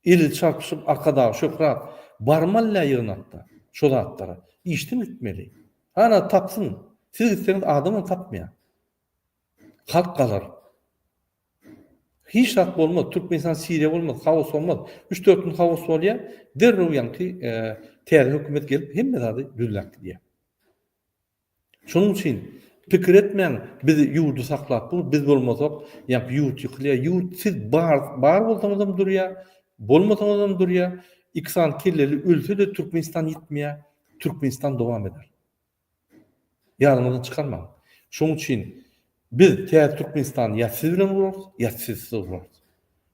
A: Eli çarpyşyp Arkadag, Şöhrat barmaly-la ýygnakda şo zatlara. Işden gitmeli. Hana tapsyn. Siz gitseňiz adamam tapmaýar. Halk galar. Hiç zat bolmaz. Türkmenistan Siriýa bolmaz, haos bolmaz. Üç-dört gün haos bolýar, derrew ýaňky täze hökümet gelip hemme zady düzläp gidýär. Şonuň üçin pikir etmäň, biz ýurdy saklap dur, biz bolmasak, ýaňky ýurt ýykylýar. Ýurt siz bar, bar bolsaňyzam durýar, bolmasaňyzam durýar. Iki sany kelleli ölse-de Türkmenistan ýitmeýär, Türkmenistan dowam eder. Ýadyňyzdan çykarmaň. Şonuň üçin biz täze Türkmenistany ýa siz bilen gurarys, ýa sizsiz gurarys.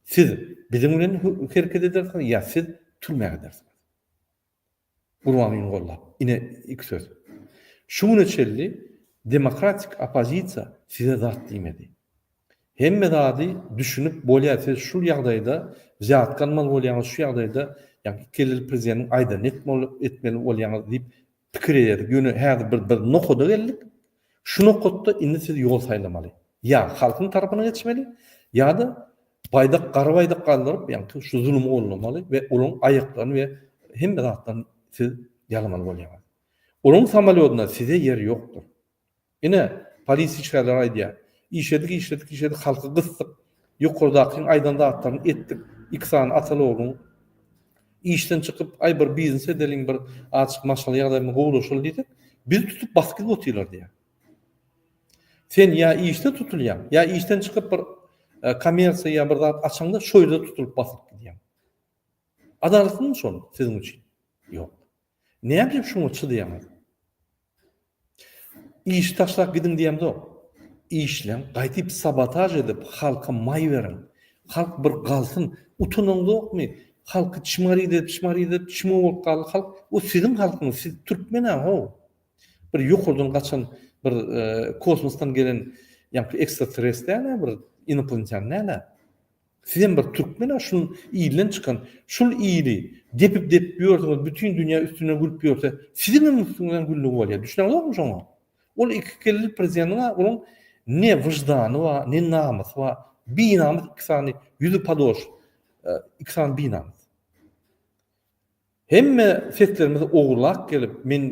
A: Siz biziň bilen hereket edersiňiz, ýa siz türmä gidersiňiz. Gurbangulyny goldap. Ine iki söz. Şu güne çenli demokratik oppozisiýa size zat diýmedi. Hemme zady düşünip bolýar siz şul ýagdaýda wzýatka almaly bolýaňyz şu ýagdaýda ýa iki kelleli prezidentiň aýdanyny etmeli bolýaňyz diýip pikir ederdik. Ýöne häzir bir bir nokada geldik. Şu nokatda indi siz ýol saýlamaly. Ýa halkyň tarapyna geçmeli, ýa-da baýdak gara baýdak galdyryp, ýaňky şu zulumy goldamaly we olaryň aýaklaryny we hemme zatlaryny siz ýalamaly bolýaňyz. Olaryň samolýodynda size ýer ýokdur. Ine, polisiýa işgärleri aýdýar. Işledik, işledik, işledik, halky gysdyk. Ýokardakyň aýdan zatlaryny etdik. Iki sany ataly-ogluň işden çykyp, aý bir biznes edeliň, bir azajyk maşgala ýagdaýymyz gowulaşaly diýsek, bizi tutup basyp gidip otyrlar diýýär. Sen ýa işde tutulýaň, ýa işden çykyp bir kommersiýa ýa bir zat açaňda şo ýerde tutulyp basylyp gidýäň. Adalatlymy şol siziň üçin? Ýok. Näme üçin şuňa çydaýaňyz? Işi taşlap gidiň diýemzok. Işleň, gaýdyp sabotaž edip halka maý beriň. Halk bir galsyn. Utanaňzokmy? Halky çmarit edip, çmarit edip çmo bolup galdy halk. O siziň halkyňyz, siz türkmen-ä how. Bir ýokardan gaçan bir kosmosdan gelen ýaňky ekstraterres däl-ä bir inoplanetýan däl-ä. Sizem bir türkmen-ä şul ilden çykan, şul ili depip depip ýörsüňiz bütin dünýä üstünden gülüp ýörse siziňem üstüňizden güldügi bolýar. Düşüneňizokmy şoňa? Ol iki kelleli prezidentiň-ä onuň ne wyždany bar, ne namysy bar. Binamys iki sany ýüzi padoş iki sany binamys. Hemme seslerimizi ogurlap gelip men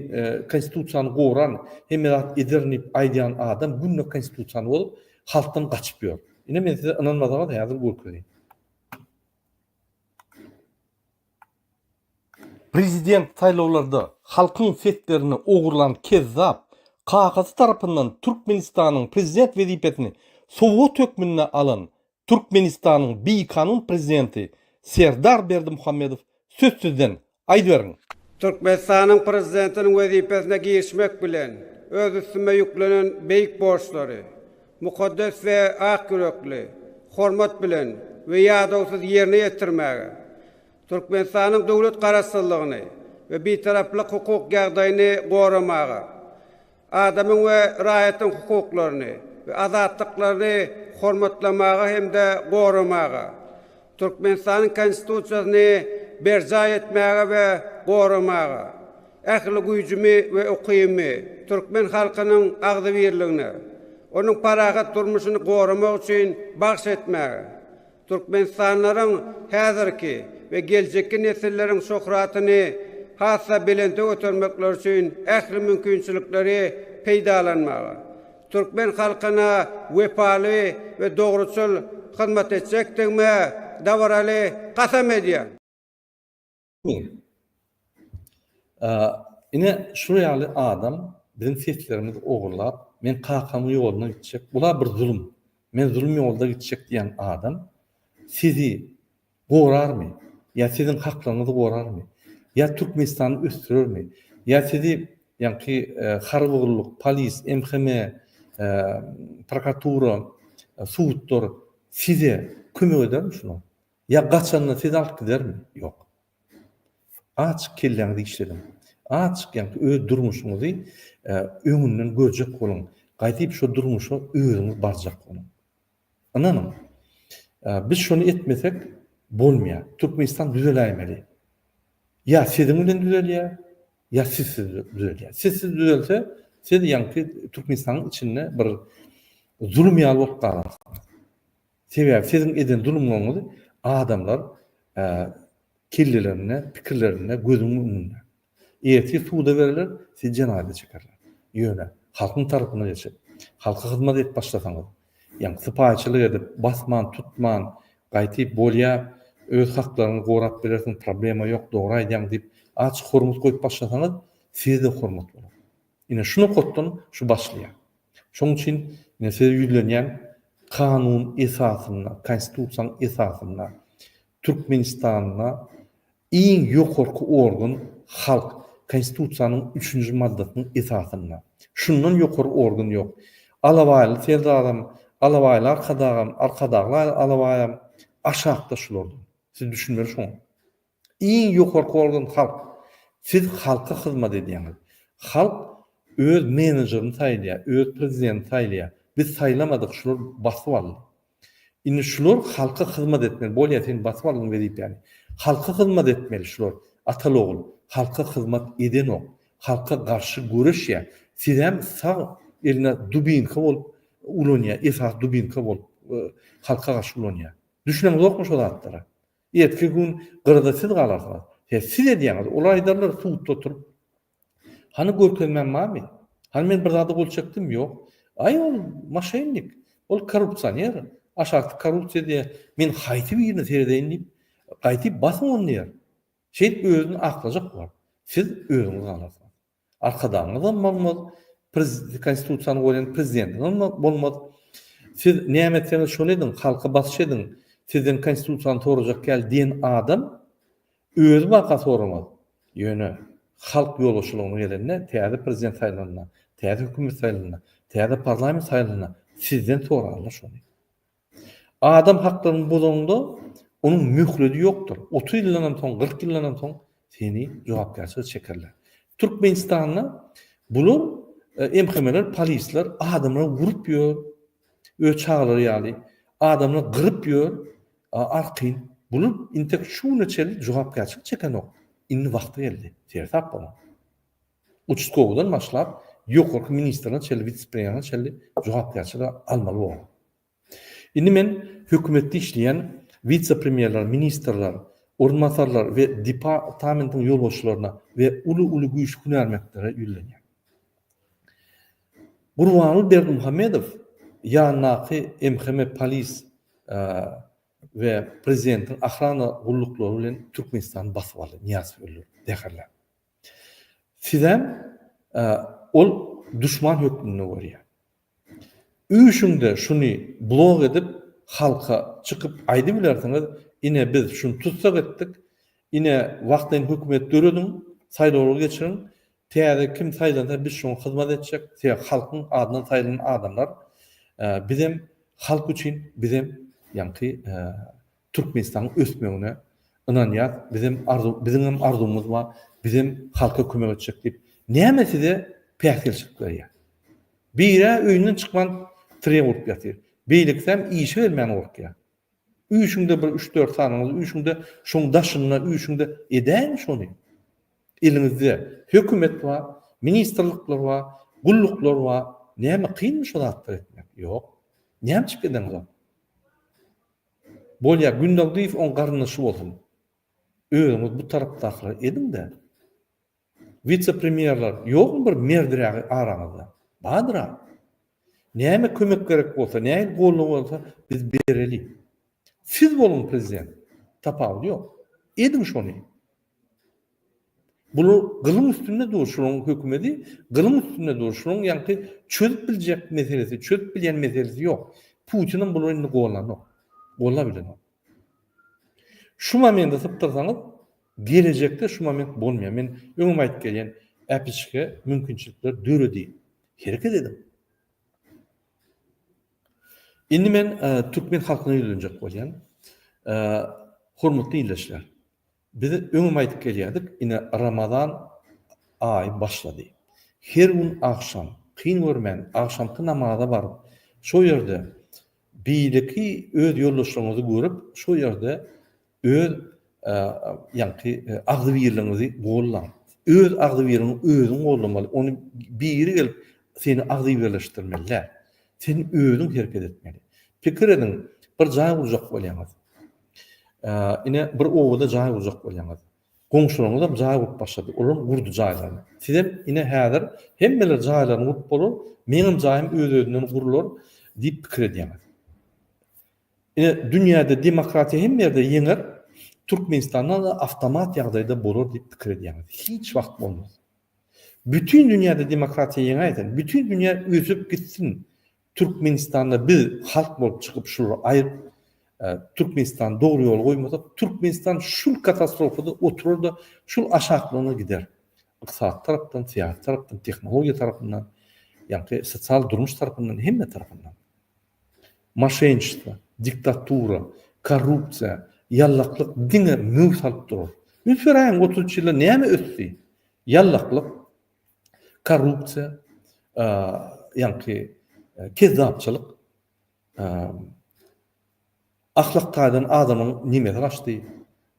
A: konstitusiýany goran hemme zat ederin diýip aýdýan adam günde konstitusiýany bozup halkdan gaçyp ýör. Ine men size ynanmasaňyz häzir görkezeýin. Prezident saýlawlarda halkyň seslerini ogurlan kezzap kakasy tarapyndan Türkmenistanyň prezident wezipesini sowgat hökmünde alan Türkmenistanyň bikanun prezidenti Serdar Berdimuhamedow söz sizden, aýdyberiň!
G: Türkmenistanyň Prezidentiniň wezipesine girişmek bilen, öz üstüme ýüklenen beýik borçlary mukaddes we ak ýürekli, hormat bilen we ýadawsyz ýerine ýetirmäge, Türkmenistanyň döwlet Garaşsyzlygyny we Bitaraplyk hukuk ýagdaýyny goramaga, Adamyň we raýatyň hukuklaryny we azatlyklaryny hormatlamaga hem-de goramaga, Türkmenistanyň Konstitusiýasyny berjaý etmäge we goramaga, ähli güýjümi we ukybymy türkmen halkynyň agzybirligine, onuň parahat durmuşyny goramak üçin bagyş etmäge, Türkmenistanlylaryň häzirki we geljekki nesilleriň şöhratyny has-da belente götermekleri üçin ähli mümkinçilikleri peýdalanmaga, türkmen halkyna wepaly we dogruçyl hyzmat etjekdigime dabaraly kasam edýän.
A: Ine şul ýaly adam biziň seslerimizi ogurlap, men kakamyň ýoluna gitjek, bula bir zulum, men zulum ýolda gitjek diýen adam sizi gorarmy? Ýa siziň haklaryňyzy gorarmy? Ýa Türkmenistany ösdürermi? Ýa sizi ýaňky harby gulluk, polis, MHM, prokuratura, sudlar size kömek edermi şular? Ýa gaçanda sizi alyp gidermi? Ýok. Azjyk kelläňizi işlediň. Azjyk ýaňky öz durmuşyňyzy öňünden görjek boluň. Gaýdyp şo durmuşa özüňiz barjak boluň. Ynanyň. Biz şony etmesek bolmaýar. Türkmenistan düzeläýmeli. Ýa siziň bilen düzelýär, ýa sizsiz düzelýär. Sizsiz düzelse, siz ýaňky Türkmenistanyň içinde bir zulum ýaly bolup galarsyňyz. Sebäbi siziň eden zulumlaryňyzy adamlar kellelerinde, pikirlerinde, gözüniň öňünde. Ertir suda berler, sizi jenaýata çekerler. Ýöne halkyň tarapyna geçip, halka hyzmat edip başlasaňyz, ýagny sypaýyçylyk edip, basman, tutman, gaýtyp bolýa, öz haklaryňy gorap bilersiň, problema ýok, dogry aýdýaň diýip, azajyk hormat goýup başlasaňyz, size-de hormat bolar. Ine şu nokatdan şu başlaýar. Şonuň üçin men size ýüzlenýän, kanun esasynda, konstitusiýanyň esasynda Türkmenistanda iň ýokarky organ halk, konstitusiýanyň üçünji maddasynyň esasynda. Şundan ýokary organ ýok. Alabaýly Serdaram, Alabaýly Arkadagam, Arkadagly Alabaýam aşakda şulardan. Siz düşünmeli şoňa. Iň ýokarky organ halk. Siz halka hyzmat edýäňiz. Halk öz menejerini saýlaýar, öz prezidentini saýlaýar. Biz saýlamadyk, şular basyp aldy. Indi şular halka hyzmat etmeli. Bolýar, sen basyp aldyň wezipäni. Halka hyzmat etmeli şular. Ataly-ogul halka hyzmat edenok. Halka garşy göreşýär. Sizem sag eline dubinka bolup ulanýar, esasy dubinka bolup halka garşy ulanýar. Düşüneňizokmy şo zatlara? Erteki gün gyrada siz galarsyňyz. He, siz edýäňiz. Olar aýdarlar sudda oturyp. Hany görkezmäm barmy? Hany men bir zada gol çekdim? Ýok. Aý ol moşennik, ol korrupsioner, aşakda korrupsiýa diýýär. Men haýsy birine seredeýin diýip, gaýtyp basyň ony diýýär. Şeýdip özüni aklajak bolar. Siz özüňiz galarsyňyz. Arkadagyňyzam bolmaz, konstitusiýany goýan prezidentiňizem bolmaz. Siz näme etseňiz şony ediň, halka basyş ediň, sizden konstitusiýany sorajak däl diýen adam özi baka soramaz. Ýöne halk ýolbaşçylygyna gelende, täze prezident saýlananda, täze hökümet saýlananda, täze parlament saýlananda sizden sorarlar şony. Adam haklaryny bozanyňda onuň möhledi ýokdur. 30 ýyldanam soň, 40 ýyldanam soň seni jogapkärçilige çekerler. Türkmenistanda bular e, MHM-ler, polisler adamlary urup ýör, öz çagalary ýaly, adamlary gyryp ýör, arkaýyn. Bular intek şu güne çenli jogapkärçilik çekenok. Indi wagty geldi. Seresap boluň. Uçastkowydan başlap, ýokarky ministrine çenli, wise-premýerine çenli jogapkärçilik almaly bolar. Indi men hökümetde işleýän wise-premýerler, ministrler, orunbasarlar we departamentiň ýolbaşçylaryna we uly-uly güýçli hünärmentlere ýüzlenýän. Gurbanguly Berdimuhamedow ýanyndaky MHM polis we prezidentiň ohrana gulluklary bilen Türkmenistany basyp aldy, Nyýazowy öldürip, zäherläp. Sizem ol duşman hökmünde görýär. Üýşüňde şuny blog edip halka çykyp aýdybilersiňiz, ine biz şuny tussag etdik, ine wagtlaýyn hökümet dörediň, saýlawlar geçiriň, täze kim saýlansa biz şoňa hyzmat etjek, sebäbi halkyň adyndan saýlanan adamlar, bizem halk üçin bizem ýaňky Türkmenistanyň ösmegine ynanýas, bizem arzuw, biziňem arzuwymyz bar, bizem halka kömek etjek diýip, näme size päsgelçilik berýär? Biri-ä öýünden çykman treg urup ýatyr, beýlekisem işe gelmän gorkýar. Üýşüňde bir üç-dört sanyňyz üýşüňde, şoň daşynda üýşüňde edäýiň şony. Eliňizde hökümet bar, ministrlikler bar, gulluklar bar, näme kynmy şo zatlary etmek? Ýok. Näme üçin edeňzok? Bolýa Gündogdyýew oň garyndaşy bolsun. Özüňiz bu tarapdakylar ediňdä. Witse premýerler ýokmy bir merdirägi araňyzda? Bardyra. Näme kömek gerek bolsa, nähili goldaw bolsa biz bereli. Siz boluň prezident. Tapawudy ýok. Ediň şony. Bular gylyň üstünde dur, şularyň hökümedi gylyň üstünde dur, şularyň ýaňky çözüp biljek meselesi, çözüp bilýän meselesi ýok. Putinem bulary indi gollanok. Gollap bilenok. Şu momentde sypdyrsaňyz, gelejekde şu moment bolmaýar. Men öňem aýdyp gelýän, äpişge mümkinçilikler döredi. Hereket ediň. Indi men e, türkmen halkyna ýüzlenjek bolýan. E, hormatly ildeşler, Biz öňem aýdyp gelýärdik, ine Ramazan aýy başlady. Her gün agşam, kyn görmän, agşamky namaza baryp, şo ýerde beýleki öz ýoldaşlaryňyzy görüp, şo ýerde öz ýaňky agzybirligiňizi gollaň. Öz agzybirligiňi özüň gollamaly, ony biri gelip seni agzybirleşdirmeli däl. Sen özüň hereket etmeli. Pikir ediň, bir jaý gurjak bolýaňyz. Ine, bir obada jaý gurjak bolýaňyz. Goňşularyňyzam jaý gurup başlady. Olaram gurdy jaýlaryny. Sizem ine häzir hemmeler jaýlaryny gurup bolar, meňem jaýym öz-özünden gurular diýip pikir edýäňiz. Ine, dünýäde demokratiýa hemme ýerde ýeňer, Türkmenistanda-da awtomat ýagdaýda bolar diýip pikir edýäňiz. Hiç wagt bolmaz. Bütin dünýäde demokratiýa ýeňäýsin, bütin dünýä ösüp gitsin, Türkmenistanda biz halk bolup çykyp şulary aýryp Türkmenistany dogry ýola goýmasak Türkmenistan şul katastrofada oturarda şul aşaklygyna gider. Ykdysady tarapdan, syýasy tarapdan, tehnologiýa tarapyndan, ýaňky sosial durmuş tarapyndan hemme tarapyndan. Moşenniçestvo, diktatura, korrupsiýa, ýallaklyk diňe möw salyp durar. Üns beräýiň 33 ýylda näme ösdi? Ýallaklyk, korrupsiýa, ýaňky kezzapçylyk, ahlak taýdan adamyň nemesi gaçdy,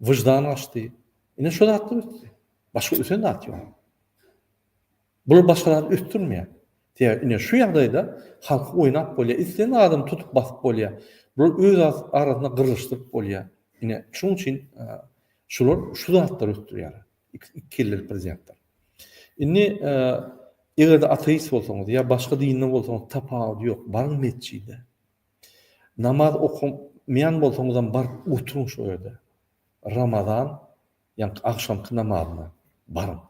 A: wyždan gaçdy. Ine şo zatlar ösdi. Başga ösen zat ýok. Bular başga zat ösdürmeýär. Sebäbi ine şu ýagdaýda halky oýnap bolýar, islendik adamy tutup basyp bolýar. Bular öz arasynda gyrlyşdyryp bolýar. Ine şonuň üçin şular şu zatlary ösdürýärler. Iki kelleli prezidentler. Indi eger-de ateist bolsaňyz ýa başga dinde bolsaňyz tapawudy ýok, baryň metjide. Namaz okamaýan bolsaňyzam baryp oturyň şo ýerde. Ramazan ýaňky agşamky namazyna baryň.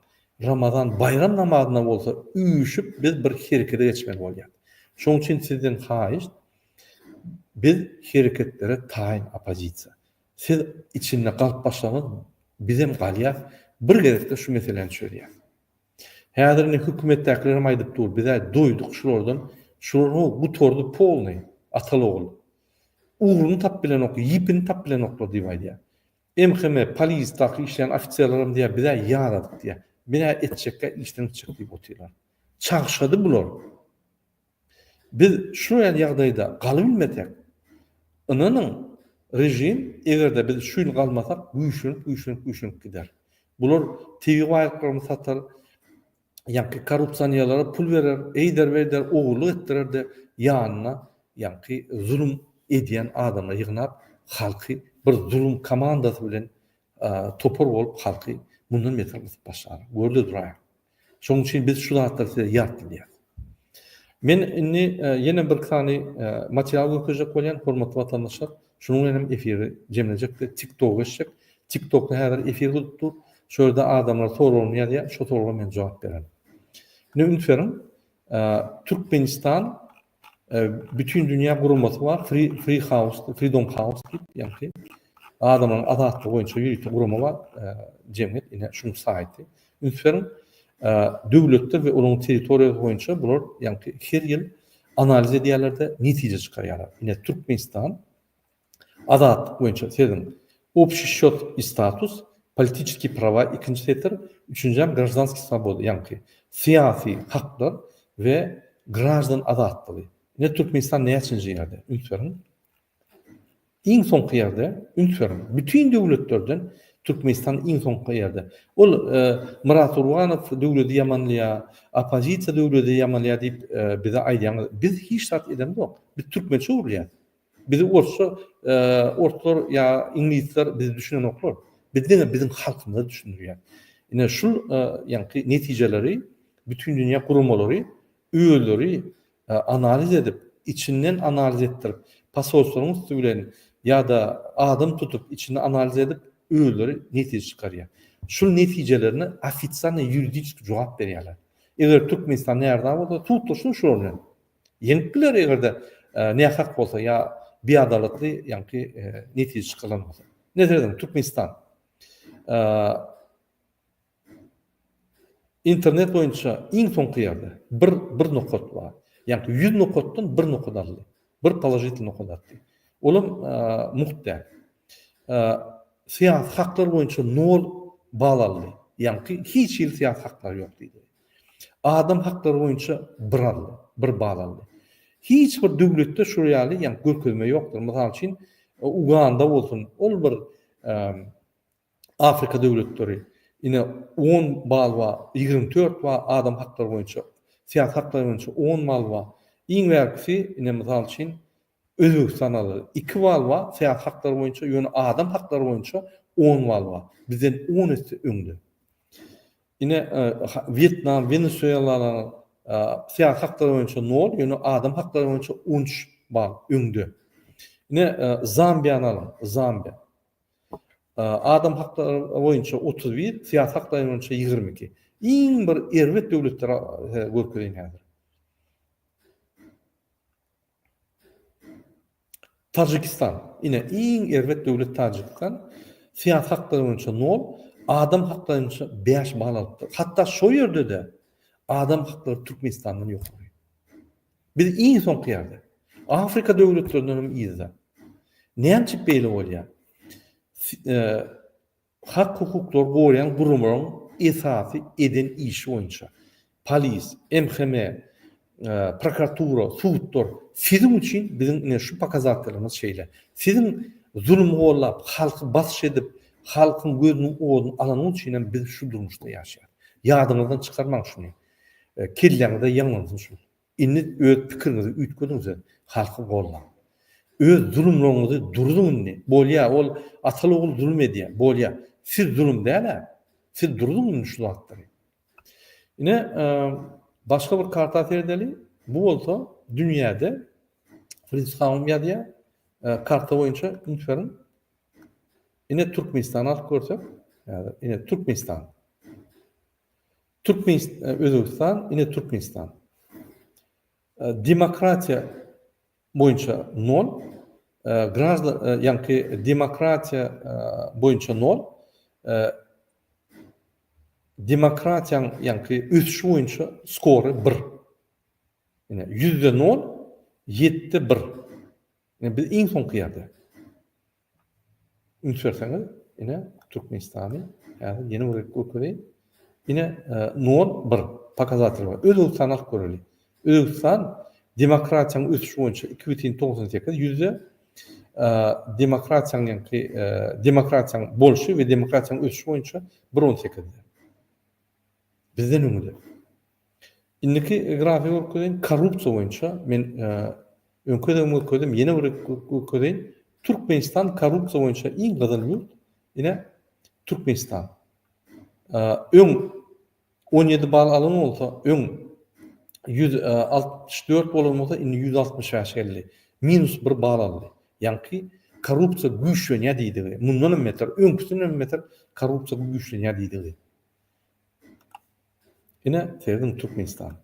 A: Ramazan baýram namazyna bolsa üýşüp biz bir herekete geçmeli bolýas. Şonuň üçin sizden haýyşt biz hereketlere taýyn oppozisiýa. Siz içinde galyp başlaňyz bizem galýas bir gezekde şu meseläni çözýäs. Häzir indi hökümetdäkilerem aýdyp dur bizä doýduk şulardan şular how gutardy polnyý ataly ogul. Ugruny tapyp bilenok ýipini tapyp bilenoklar diýip aýdýar. MHM polisdaky işleýän ofiserlerem diýýär bizä ýaradyk diýýär. Bizä etjekkä işden gitjek diýip otyrlar. Çagşady bular. Biz şu ýaly ýagdaýda galybilmesek, ynanyň, režim eger-de biz şu ýyl galmasak güýçlenip, güýçlenip, güýçlenip gider. Bular tebigy baýlyklarymyzy satar, ýaňky korrupsionerlere pul berer, eýder-beýder ogurlyk etdirer-de, ýanyna ýaňky zulum edýän adamlary ýygnap, halky bir zulum komandasy bilen topar bolup halky mundan beter gysyp başlar. Görde duraýyň. Şonuň üçin biz şu zatlary size ýatladýas. Men indi ýene bir sany material görkezjek bolýan, hormatly watandaşlar. Şunuň bilen hem efiri jemlejek-de TikToka geçjek. TikTokda häzir efir gyzyp dur. Şo ýerde adamlar soraglaryny ýazýar, şo soraga men jogap bererin. Indi üns beriň. Türkmenistan Bütün dünýä guramasy bar, Free, Free House, Freedom House diýip, ýagny adamlaryň azatlygy boýunça ýörite gurama bar, jemgyýet, ine şuň saýty. Üns beriň, döwletler we olaryň territoriýasy boýunça bular ýagny her ýyl analiz edýärler-de, netije çykarýarlar. Ine Türkmenistan Azatlyk boýunça sözüň Общий счет i status, Politiçeskiý prawa ikinji setir, üçünjem Graždanskiý swoboda, ýaňky syýasy haklar we graždan azatlygy. Ine Türkmenistan näçinji ýerde? Üns beriň. Iň soňky ýerde, üns beriň. Bütin döwletlerden Türkmenistan iň soňky ýerde. Ol Myrat Gurbanow döwledi ýamanlaýar, oppozisiýa döwledi ýamanlaýar diýip bize aýdýaňyz. Biz hiç zat edemzok. Biz türkmençe gürleýäs. Bizi orsça orslar ýa iňlisler bizi düşünenoklar. Biz diňe biziň halkymyza düşündirýär. Ine şul ýaňky netijeleri bütün dünýä guramalary özleri analiz edip, içinden analiz etdirip, posolstwalaryň üsti bilen ýa-da adam tutup içinde analiz edip özleri netije çykarýar. Şul netijelerine ofisialny ýuridiski jogap berýärler. Eger Türkmenistan närza bolsa sudlaşsyn şular bilen. Ýeňip biler eger-de nähak bolsa ýa biadalatly ýaňky netije çykarylan bolsa. Ine serediň Türkmenistan. Internet boýunça iň soňky ýerde bir bir nokat bar. Ýaňky 100 nokatdan bir nokat aldy. Bir položitel nokat atdy. Olam mugt däl. Syýasy haklar boýunça nol bal aldy. Ýaňky hiç hili syýasy haklar ýok diýdi. Adam haklary boýunça bir aldy, bir bal aldy. Hiç bir döwletde şul ýaly ýaňky görkezme ýokdur. Mysal üçin, Uganda bolsun, ol bir Afrika döwletleri, ine on bal bar, 24 bar adam haklary boýunça, syýasy haklar boýunça on bal bar. Iň bärkisi, ine mysal üçin, Özbegistan aldy. Iki bal bar syýasy haklar boýunça, ýöne adam haklary boýunça on bal bar. Bizden on esse öňde. Ine, Wýetnam, Wenesuelanyň syýasy haklary boýunça nol, ýöne adam haklary boýunça 13 bal öňde. Ine, Zambiýany alyň, Zambiýa. Adam haklary boýunça 31, syýasy haklary boýunça 22. Iň bir erbet döwletleri görkezeýin häzir. Tajikistan. Ine, iň erbet döwlet Tajikistan. Syýasy haklary boýunça nol, adam haklary boýunça 5 bal alypdyr. Hatda şo ýerde-de adam haklary Türkmenistandan ýokary. Biz iň soňky ýerde. Afrika döwletlerinden hem yzda. Näme üçin beýle bolýar? Hak-hukuklary goraýan guramalaryň esasy eden işi boýunça, polis, MHM, prokuratura, sudlar, siziň üçin biziň ine şu pokazatelimiz şeýle. Siziň zulum gollap, halky basyş edip, halkyň gözüniň oduny alanyňyz üçin hem biz şu durmuşda ýaşaýarys. Ýadyňyzdan çykarmaň şuny. Kelläňizde ýaňlansyn şul. Indi öz pikiriňizi üýtgediň siz, halky gollaň. Öz zulumlaryňyzy durzuň indi. Bolýa, ol ataly-ogul zulum edýär. Bolýa. Siz zulum däl-ä. Siz durzuň indi şu zatlary. Ine, başga bir karta seredeli. Bu bolsa dünýäde Fritz Haum ýazýar. Karta boýunça üns beriň. Ine Türkmenistany alyp görsek, ine Türkmenistan. Türkmenistan, Özbegistan, ine Türkmenistan. Demokratiýa boýunça nol, graždan, ýaňky demokratiýa boýunça nol, demokratiýaň ýaňky ösüşi boýunça skory bir. Ine, ýüzde nol, ýetde bir. Ine, biz iň soňky ýerde. Üns berseňiz, ine, Türkmenistany häzir ýene bir gezek görkezeýin. Ine, nol, bir pokazatel bar. Özbegistany alyp göreli. Özbegistan demokratiýanyň ösüşi boýunça 2,98 ýüzde, demokratiýanyň ýaňky demokratiýanyň bolşy we demokratiýanyň ösüşi boýunça 1,18-de. Bizden öňde. Indiki grafigi görkezeýin. Korrupsiýa boýunça men öňki gezegem görkezdim, ýene bir görkezeýin. Türkmenistan korrupsiýa boýunça iň gyzyl ýurt. Ine, Türkmenistan. Öň 17 bal alan bolsa, öň 164 bolan bolsa, indi 165 geldi. Minus 1 bal aldy. Ýaňky korrupsiýa güýçlenýär diýdigi. Mundan hem beter, öňküsinden hem beter korrupsiýa güýçlenýär diýdigi. Ine, serediň Türkmenistan.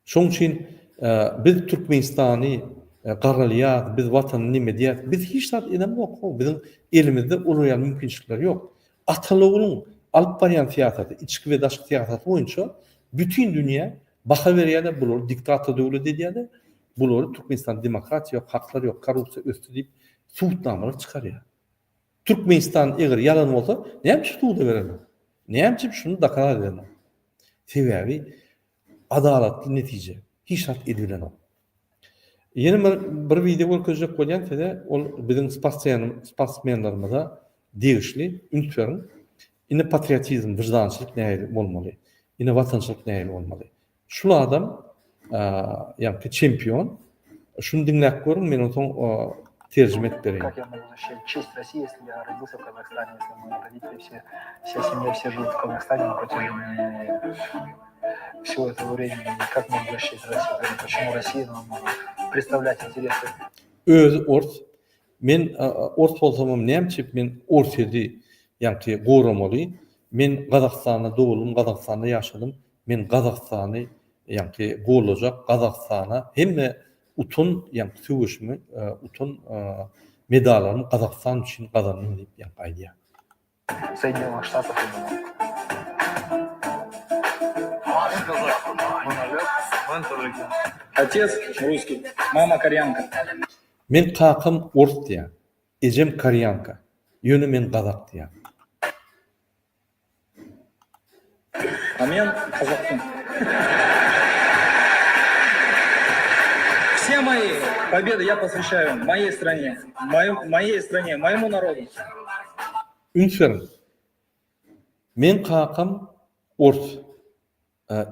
A: Şoň üçin biz Türkmenistany garalýas, biz watany neme edýäs, biz hiç zat edemzok, how, biziň elimizde olar ýaly mümkinçilikler ýok. Ataly-ogluň alyp barýan syýasaty, içki we daşky syýasaty boýunça bütin dünýä baha berýär-de, bulary diktator döwlet edýär-de, bulary Türkmenistanda demokratiýa ýok, haklar ýok, korrupsiýa ösdi diýip subutnamalar çykarýar. Türkmenistan eger ýalan bolsa näme üçin suda berenok? Näme üçin şuny dokaz edenok? Sebäbi adalatly netije hiç zat edibilenok. Ýene bir bir wideo görkezjek bolýan size ol biziň sportsmenlerimize degişli üns beriň. Ine patriotizm, wyždançylyk nähili bolmaly? Ine watançylyk nähili bolmaly? Şul adam ýaňky çempion. Şuny diňläp görüň, men onsoň terjime edip bereýin.
H: Как я могу защищать честь России, если я родился в Казахстане, если мои родители все, вся семья, все живут в Казахстане на протяжении всего этого времени? Как могу защищать Россию? Почему Россия нам может представлять интересы?
A: Özi ors. Men ors bolsamam näme üçin men Orsýeti ýaňky goramaly? Men Gazagystanda doguldym, Gazagystanda ýaşadym. Men Gazagystany ýaňky gollajak, Gazagystana hemme utan ýaňky söweşimi, utan medallarymy Gazagystan üçin gazandym diýip ýaňky aýdýar.
H: Soýedinennyh Ştatov
I: Otec russkiý, mama koreanka.
A: Men kakam ors diýýär, ejem koreanka, ýöne men gazak diýýär.
I: A men gazakmyn. Все мои победы я посвящаю моей стране, моей стране, моему народу.
A: Üns beriň. Meň kakam ors,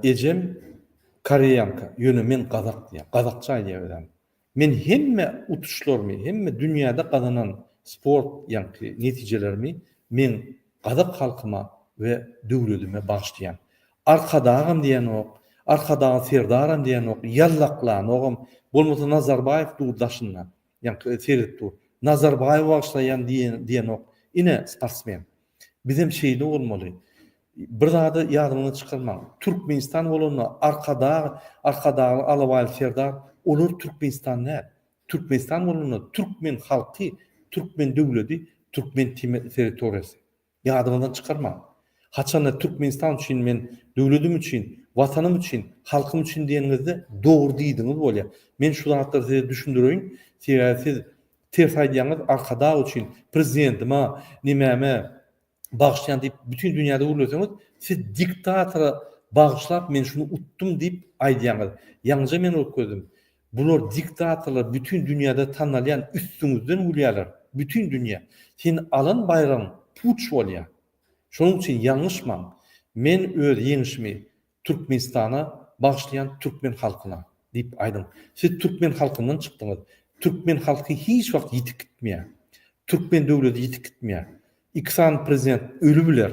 A: ejem koreýanka, ýöne men gazak diýýär. Gazakça aýdýar özem. Men hemme utuşlarymy, hemme dünýäde gazanan sport ýaňky netijelerimi meň gazak halkyma we döwledime bagyşlaýan. Arkadagam diýenok, Arkadagly Serdaram diýenok, ýallaklanogam, bolmasa Nazarbaýew dur daşynda, ýaňky seredip dur. Nazarbaýewe bagyşlaýan diýenok. Ine sportsmen. Bizem şeýle bolmaly. Bir zady ýadyňyzdan çykarmaň. Türkmenistan bolanda Arkadag, Arkadagly Alabaýly Serdar olar Türkmenistan däl. Türkmenistan bolanda türkmen halky, türkmen döwledi, türkmen territoriýasy. Ýadyňyzdan çykarmaň. Haçanda Türkmenistan üçin men döwledim üçin, watanym üçin, halkym üçin diýeniňizde dogry diýdiňiz bolýar. Men şu zatlary size düşündireýin. Sebäbi siz ters aýdýaňyz Arkadag üçin, prezidentime, nemäme, bagyşlaýan diýip bütin dünýäde gürleseňiz, siz diktatora bagyşlap men şuny utdum diýip aýdýaňyz. Ýaňyja men görkezdim. Bular diktatorlar bütin dünýäde tanalýan üstüňizden gülýärler. Bütin dünýä. Sen alan baýragyň puç bolýar. Şonuň üçin ýalňyşmaň. Men öz ýeňişimi Türkmenistana bagyşlaýan türkmen halkyna diýip aýdyň. Siz türkmen halkyndan çykdyňyz. Türkmen halky hiç wagt ýitip gitmeýär. Türkmen döwleti ýitip gitmeýär. Iki sany prezident ölübiler.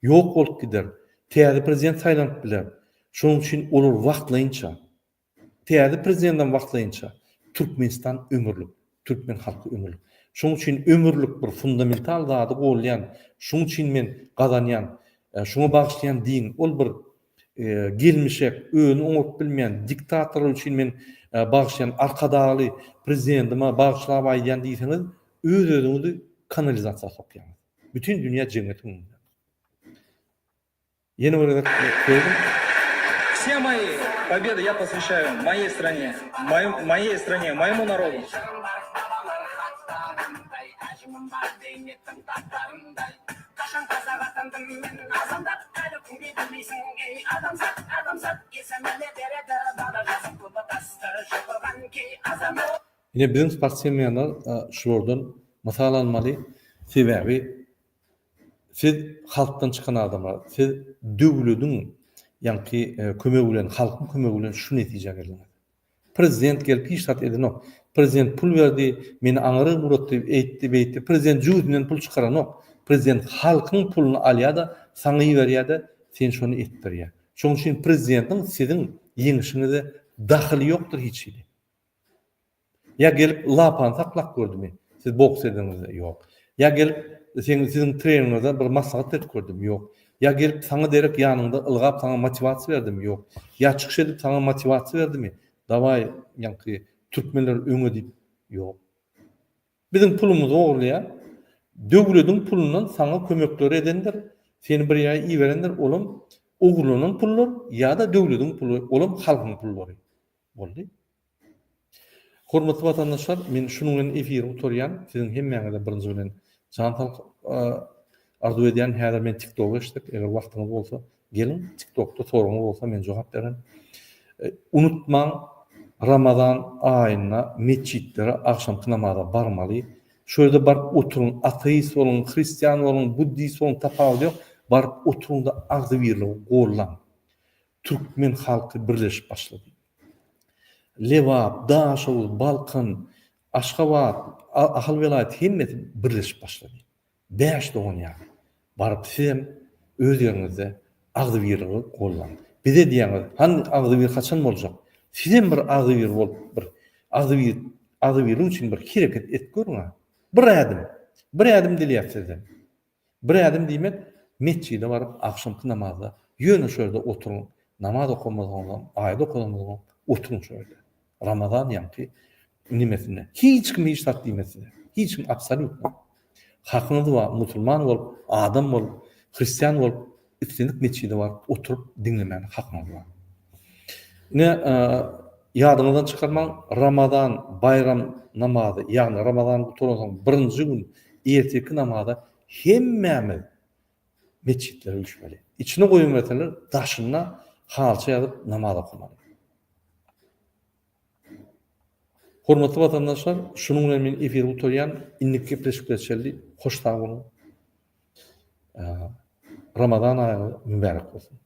A: Ýok bolup gider. Täze prezident saýlanyp biler. Şonuň üçin olar wagtlaýynça. Täze prezidendem wagtlaýynça. Türkmenistan ömürlik. Türkmen halky ömürlik. Şonuň üçin ömürlik bir fundamental zady golýan, şonuň üçin men gazanýan, şoňa bagyşlaýan din, ol bir gelmişek, özüni oňaryp bilmeýän diktatorlar üçin men bagyşlaýan Arkadagly prezidentime bagyşlap aýdýan diýseňiz, öz-özüňizi kanalizasiýa sokýaňyz. Bütin dünýä jemgyýetiň öňünde. Ýene bir gezek sözüm.
I: Все мои победы я посвящаю моей стране, моей стране, моему народу.
A: Ine biziň sportsmenler şulardan mysal almaly, sebäbi siz halkdan çykan adamlar, siz döwlediň ýaňky kömegi bilen, halkyň kömegi bilen şu netijä geldiňiz. Prezident gelip hiç zat edenok. Prezident pul berdi, meni aňyra ugratdy, eýtdi, beýtdi. Prezident jübüsinden pul çykaranok. Prezident halkyň puluny alýar-da, saňa iberýär-de, sen şony etdirýär. Şonuň üçin prezidentiň siziň ýeňşiňize dahyly ýokdur hiç hili. Ýa gelip lapany saklap gördümi? Siz boks edeniňizde? Ýok. Ýa gelip seň siziň treneriňize bir maslahat berip gördümi? Ýok. Ýa gelip saňa derek ýanyňda ylgap saňa motiwasiýa berdimi? Ýok. Ýa çykyş edip saňa motiwasiýa berdimi? Dawaý ýaňky türkmenler öňe diýip? Ýok. Biziň pulumyzy ogurlaýar. Döwlediň pulundan saňa kömekleri edendir, seni bir ýere iberendir, olam ogurlanan pullar ýa-da döwlediň puly, olam halkyň pullary. Boldy. Hormatly watandaşlar, men şunuň bilen efiri gutarýan. Siziň hemmäňize birinji bilen jan saglyk arzuw edýän. Häzir men TikToka geçdik. Eger wagtyňyz bolsa, geliň. TikTokda soragyňyz bolsa men jogap berin. Unutmaň, Ramazan aýynda metjitlere agşamky namaza barmaly. Şo ýerde baryp oturyň, ateist boluň, hristian boluň, buddist boluň tapawudy ýok. Baryp oturyň-da agzybirligi gollaň. Türkmen halky birleşip başlady. Lebap, Daşoguz, Balkan, Aşgabat, Ahal welaýaty hemmesi birleşip başlady. Bäş dogan ýaly. Baryp sizem öz ýeriňizde agzybirligi gollaň. Bize diýýäňiz, hany agzybir haçan boljak? Sizem bir agzybir bolup bir agzybir agzybirlik üçin bir hereket edip görüň-ä. Bir ädim. Bir ädim dileýäs sizden. Bir ädim diýmek, metjide baryp agşamky namazda ýöne şo ýerde oturyň, namaz okamasaňyzam, aýat okamasaňyzam oturyň şo ýerde. Ramazan ýaňky nimesinde. Hiç kim hiç zat diýmez size. Hiç kim absolýutno. Hakyňyz bar, musulman bolup, adam bolup, hristian bolup islendik metjide baryp oturyp diňlemäne hakyňyz bar. Ine, ýadyňyzdan çykarmaň, Ramazan baýram namazy, ýagny Ramazan gutaransoň birinji gün ertirki namaza hemmämiz metjitlere üýşmeli. Içine goýberseler, daşynda halça ýazyp namaz okamaly. Hormatly watandaşlar, şunuň bilen men efiri gutarýan. Indiki gepleşiklere çenli hoş sag boluň. Ramazan aýyňyz mübärek bolsun.